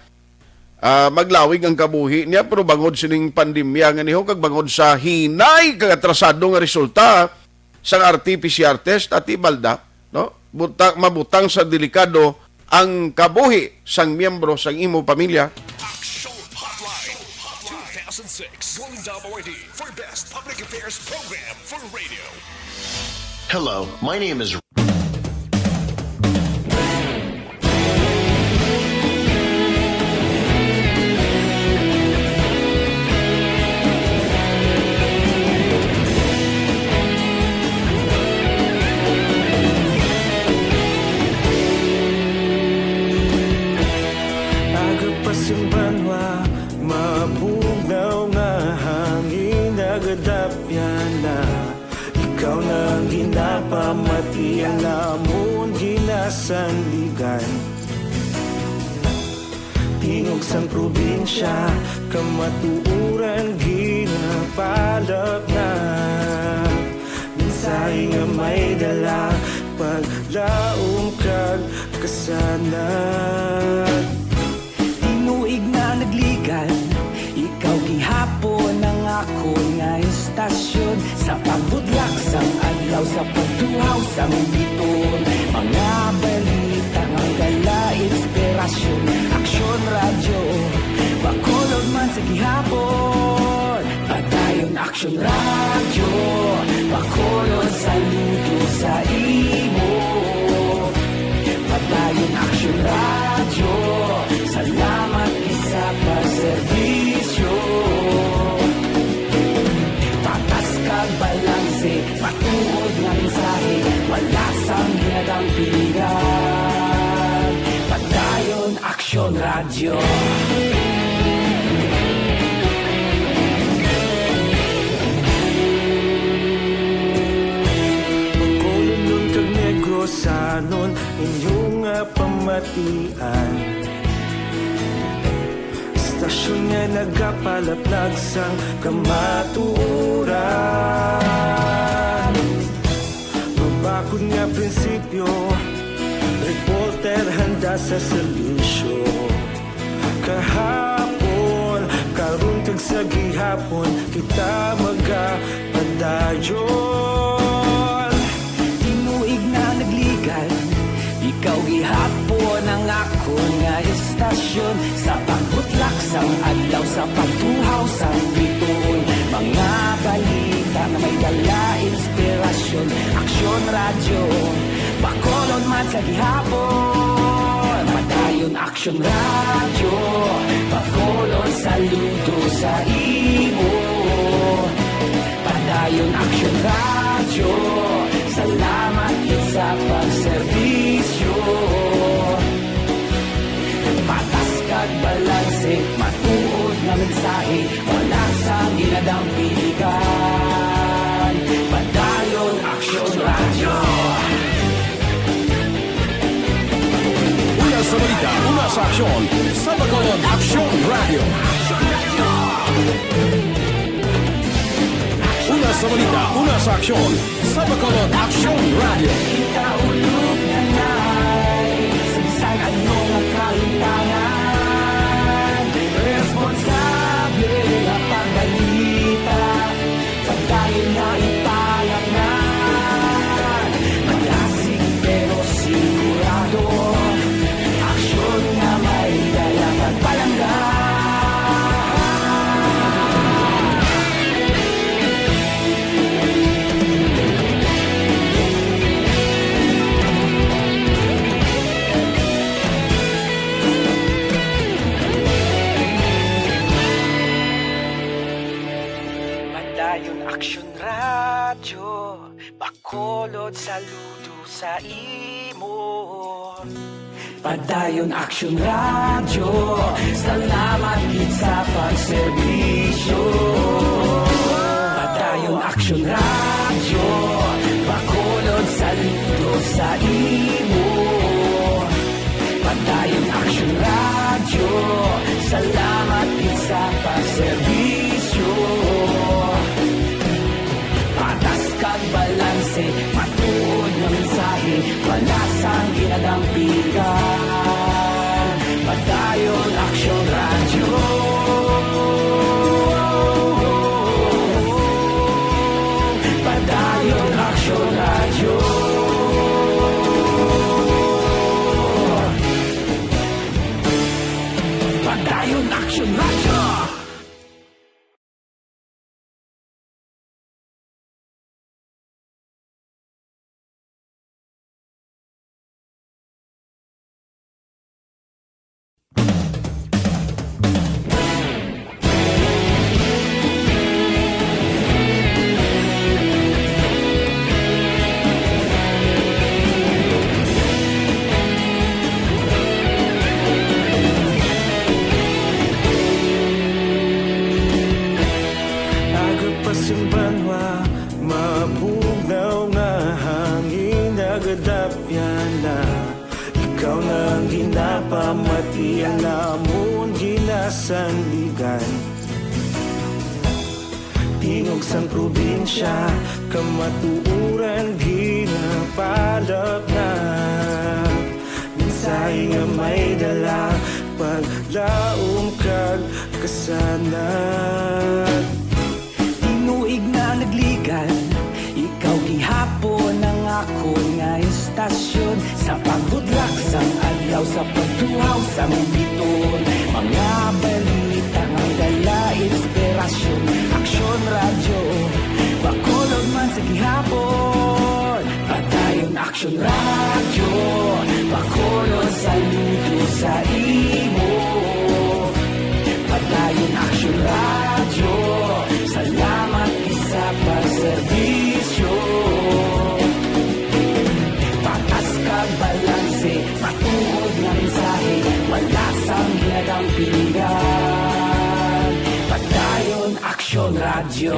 ah, maglawig ang kabuhi niya, pero bangod sining pandemya nga niho, kag bangod sa hinay kag atrasado nga resulta sang R T P C R test, ati balda, no? Buta-, mabutang sa delikado ang kabuhi sang miyembro sang imo pamilya. Action Hotline, two thousand six, Golden Dome Awardee for Best Public Affairs Program for Radio. Hello, my name is Aga pa sing banwa, mabugnaw nga hangin nagadapyan na. Ikaw na ang ginapamati, ang amon ginasandigan. Tingog sang probinsya, kamatuoran ginapalapnap. Mensahe nga may dala, paglaom kag kasanag. Tinuig na nagligan, ikaw gihapon ang akon nga istasyon. Sa pagbudlak sang adlaw, sa pagtuhaw sang biton, mga balita nga dala inspirasyon. Aksyon Radyo, Bacolod man sa gihapon. Padayon Aksyon Radyo, Bacolod, saludo sa imo. Padayon Aksyon Radyo, salamat gid sa pagserbisyo. Patas kag balanse, matuod nga mensahe, wala sang ginadampingan. Bacolodnon kag Negrosanon, inyo nga pamatian. Istasyon nga nagapalaplag sang kamatuoran. Mabakod nga prinsipyo, reporter handa sa serbisyo. Kahapon, karon kag sa gihapon, kita magapadayon. Tinuig na nagligan, ikaw gihapon ang akon nga istasyon. Sa pagbutlak sang adlaw, sa pagtuhaw sang bituon, mga balita nga may dala inspirasyon. Aksyon Radyo, Bacolod man sa gihapon. Padayon Aksyon Radyo, Bacolod, saludo sa imo. Padayon Aksyon Radyo, salamat gid sa pagserbisyo. Patas kag balanse, matuod nga mensahe, wala sang ginadampigan. Padayon Aksyon Radyo. Una sa balita, una sa aksyon, sa Bacolod Aksyon Radyo. Una sa balita, una sa aksyon, sa Bacolod Aksyon Radyo. Kita ulog na nay, sa bisan ano nga kahitangan, responsable nga pagbalita. Pagdayon na ipalangag, malasig pero sigurado. Aksyon nga may dala pagpalangga. Padayon Aksyon Radyo, Bacolod, saludo sa imo. Padayon Aksyon Radyo, salamat gid sa pagserbisyo. Padayon Aksyon Radyo, Bacolod, saludo sa imo. Padayon Aksyon Radyo, salamat gid sa pagserbisyo. Patas kag balanse, matuod nga mensahe, wala sang ginadampigan. Padayon Aksyon Radyo. Padayon Aksyon Radyo. Padayon Aksyon Radyo. Aga pa sing banwa, mabugnaw nga hangin, nagadapyan na. Ikaw na ang ginapamati, ang amon ginasandigan. Tingog sang probinsya, kamatuoran ginapalapnag. Mensahe nga may dala, paglaom kag kasanag. Tinuig na nagligan, ikaw gihapon ang akon nga istasyon. Sa pagbutlak sang adlaw, sa pagtuhaw sang bituon, mga balita nga dala inspirasyon. Aksyon Radyo, Bacolod man sa gihapon. Padayon Aksyon Radyo, Bacolod, saludo sa imo. Padayon Aksyon Radyo, salamat gid sa pagserbisyo. Patas kag balanse, matuod nga mensahe, wala sang ginadam Radyo.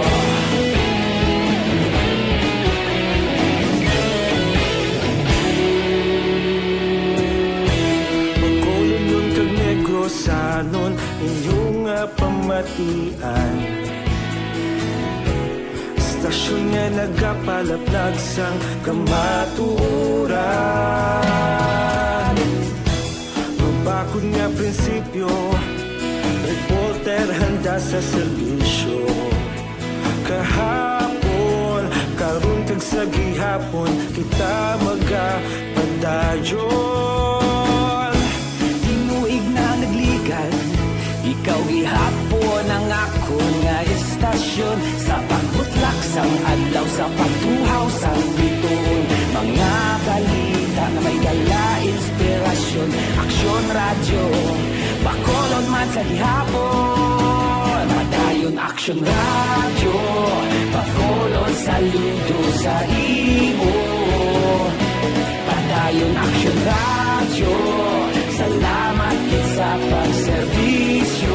Bacolodnon kag Negrosanon, inyo nga pamatian. Istasyon nga nagapalaplag sang kamatuoran. Mabakod nga prinsipyo, reporter handa sa serbisyo. Kahapon, karon kag sa gihapon, kita magapadayon. Tinuig na nagligan, ikaw gihapon ang akon nga istasyon. Sa pagbutlak sang adlaw, sa pagtuhaw sang bituon, mga balita nga may dala inspirasyon. Aksyon Radyo, Bacolod man sa gihapon. Padayon Aksyon Radyo, Bacolod, saludo sa imo. Padayon Aksyon Radyo, salamat gid sa pagserbisyo.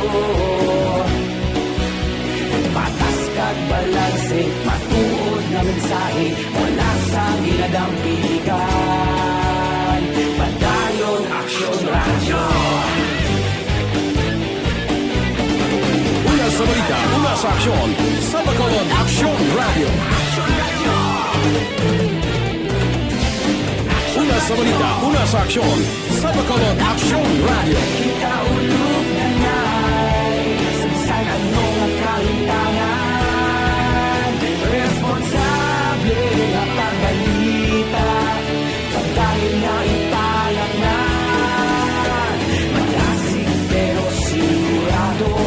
Patas kag balanse, matuod nga mensahe, wala sang ginadampigan. Padayon Aksyon Radyo. Una sa balita, una sa aksyon, sa Bacolod Aksyon Radyo. Una sa balita, una sa aksyon, sa Bacolod Aksyon Radyo. Kita ulog na ngay, sa bisan ano nga kahintangan, responsable nga pagbalita. Pagdayon nga ipalangan, magasig pero sigurado.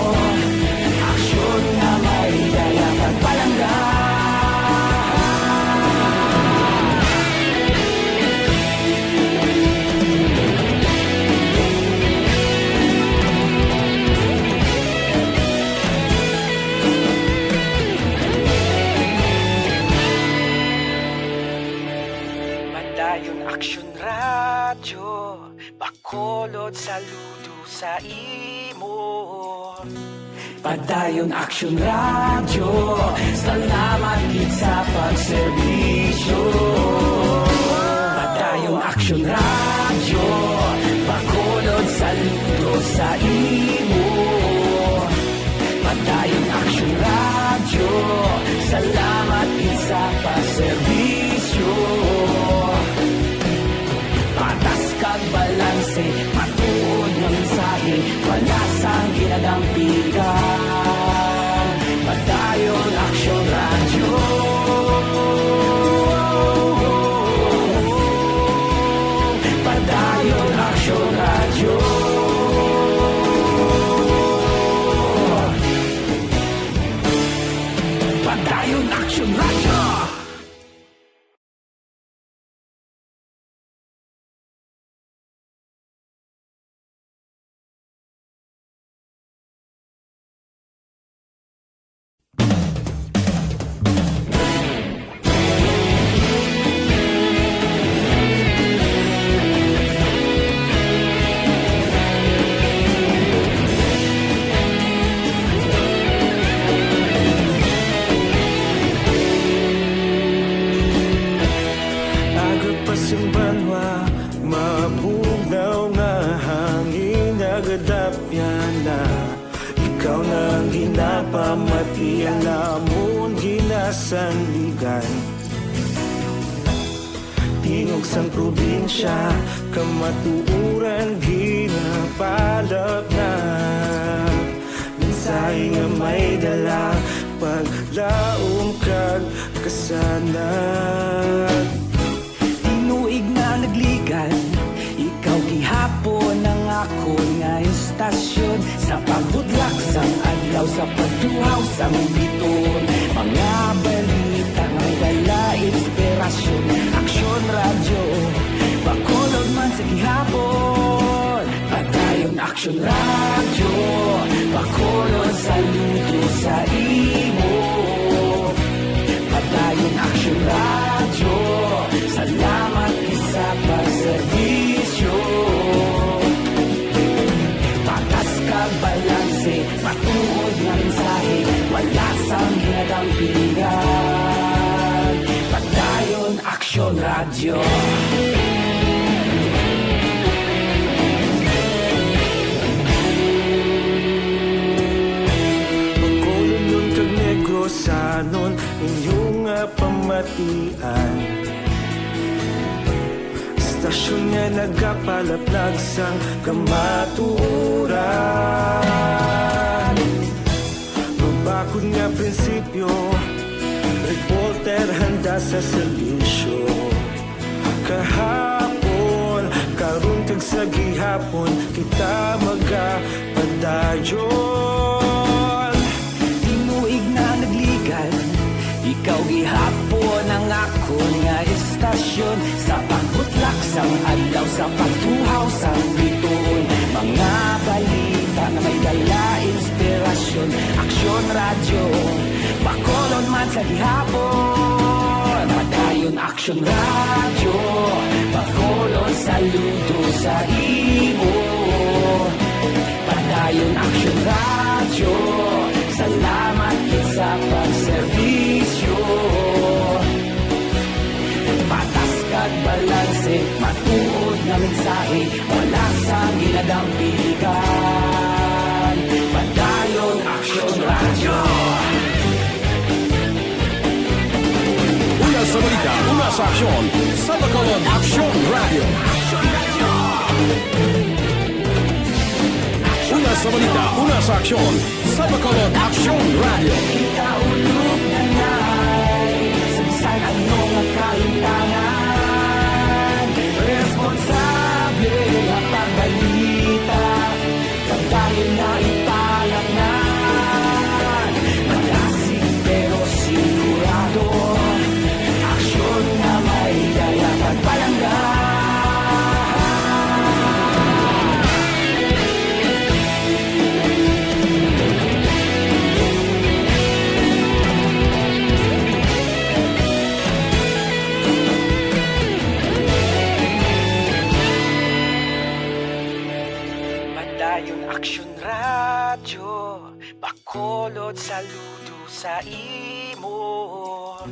Aksyon nga may dala kag palangga. Padayon Aksyon Radyo, Bacolod, saludo sa imo. Padayon Aksyon Radyo, salamat gid sa pagserbisyo. Padayon Aksyon Radyo, Bacolod, saludo sa imo. Padayon Aksyon Radyo, salamat gid sa pagserbisyo. Patas kag balanse, matuod nga mensahe, wala sang ginadampigan. Padayon Aksyon Radyo. Padayon Aksyon Radyo. Padayon Aksyon Radyo. Aga pa sing banwa, mabugnaw nga hangin nagadapyan na. Ikaw na ang ginapamatian, amon ginasandigan. Tingog sang probinsya, kamatuoran ginapalapnag. Mensahe nga may dala, paglaom kag kasanag. Tinuig na nagligan, ikaw gihapon ang akon nga istasyon. Sa pagbudlak sang adlaw, sa pagtuhaw sang bituon, mga balita nga may dala inspirasyon. Aksyon Radyo, Bacolod man sa gihapon. Padayon Aksyon Radyo, Bacolod, saludo sa imo. Padayon Aksyon Radyo, salamat gid sa pagserbisyo. Patas kag balanse, matuod nga mensahe, wala sang Padayon Aksyon Radyo. Bacolodnon kag Negrosanon, inyo nga pamatian. Istasyon nga nagapalaplag sang kamatuoran. Mabakod nga prinsipyo, reporter handa sa serbisyo. Kahapon, karon kag sa gihapon, kita magapadayon. Tinuig na nagligad, ikaw gihapon ang akon nga istasyon. Sa pagbutlak sang adlaw, sa pagtuhaw sang bituon, mga balita nga may dala inspirasyon. Aksyon Radyo, Bacolod man sa gihapon. Padayon Aksyon Radyo, Bacolod saludo sa imo. Padayon Aksyon Radyo, salamat gid sa pagserbisyo. Patas kag balanse, matuod nga mensahe, wala sang ginadampigan. Padayon Aksyon Radyo. Una sa balita, una sa aksyon, sa Bacolod Aksyon Radyo. Una sa balita, una sa aksyon, sa Bacolod Aksyon Radyo. Kita ulog na nai, sa bisan ano nga kahimtangan, responsable nga pagbalita, pagdayon na ipalangnan. Magasig pero sigurado, aksyon nga may dala pagpalangga. Padayon Aksyon Radyo, Bacolod saludo sa imo.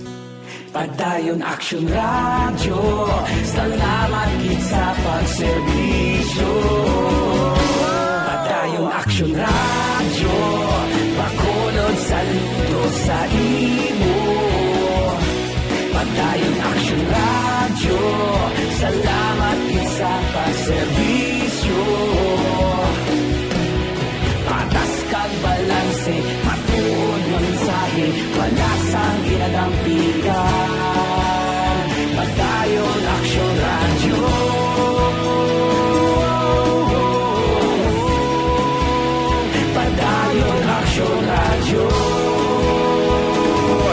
Padayon Aksyon Radyo, salamat gid sa pagserbisyo. Padayon Aksyon Radyo, Bacolod saludo sa imo. Padayon Aksyon Radyo, salamat gid sa pagserbisyo. Patas kag balanse, matuod nga mensahe, wala sang ginadampigan. Padayon Aksyon Radyo. Padayon Aksyon Radyo.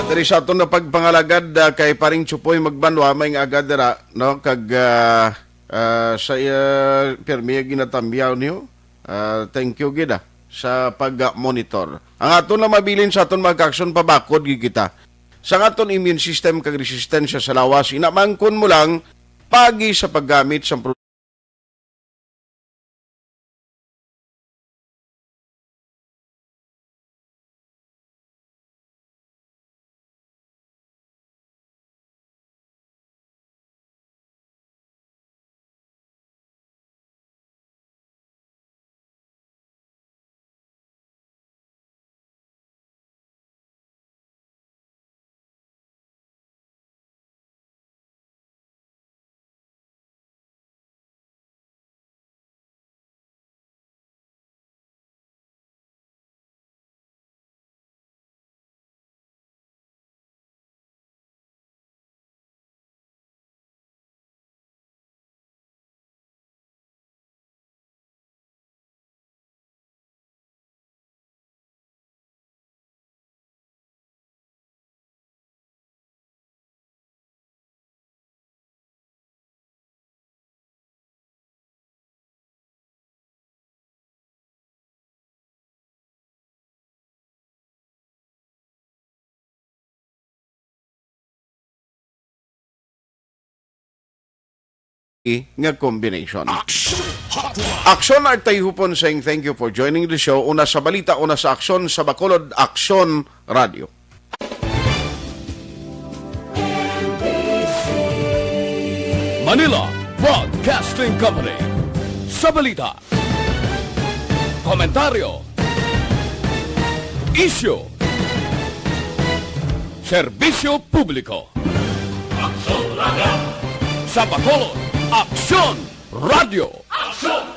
Diri sa aton nga pagpangalagad, ah, kay Paring Chupoy Magbanwa, may nga agad dira, no? Kag, ah, ah, sa, ah, pirmi nga ginatamyaw niyo. Ah, thank you gid, ah, sa pag-monitor. Ang aton lang mabilin sa aton mga aksyon, pabakod gid kita. Sa aton immune system kag resistensya sa lawas, inamangkon mo lang pagi sa paggamit sa pro- nga combination. Aksyon Hotline. Aksyon Art Tayhupon saying thank you for joining the show. Una sa balita, una sa aksyon sa Bacolod Aksyon Radio. Manila Broadcasting Company. Sa balita, komentaryo, isyu, serbisyo publiko. Aksyon Radio! Sa Bacolod, Aksyon Radio! Aksyon!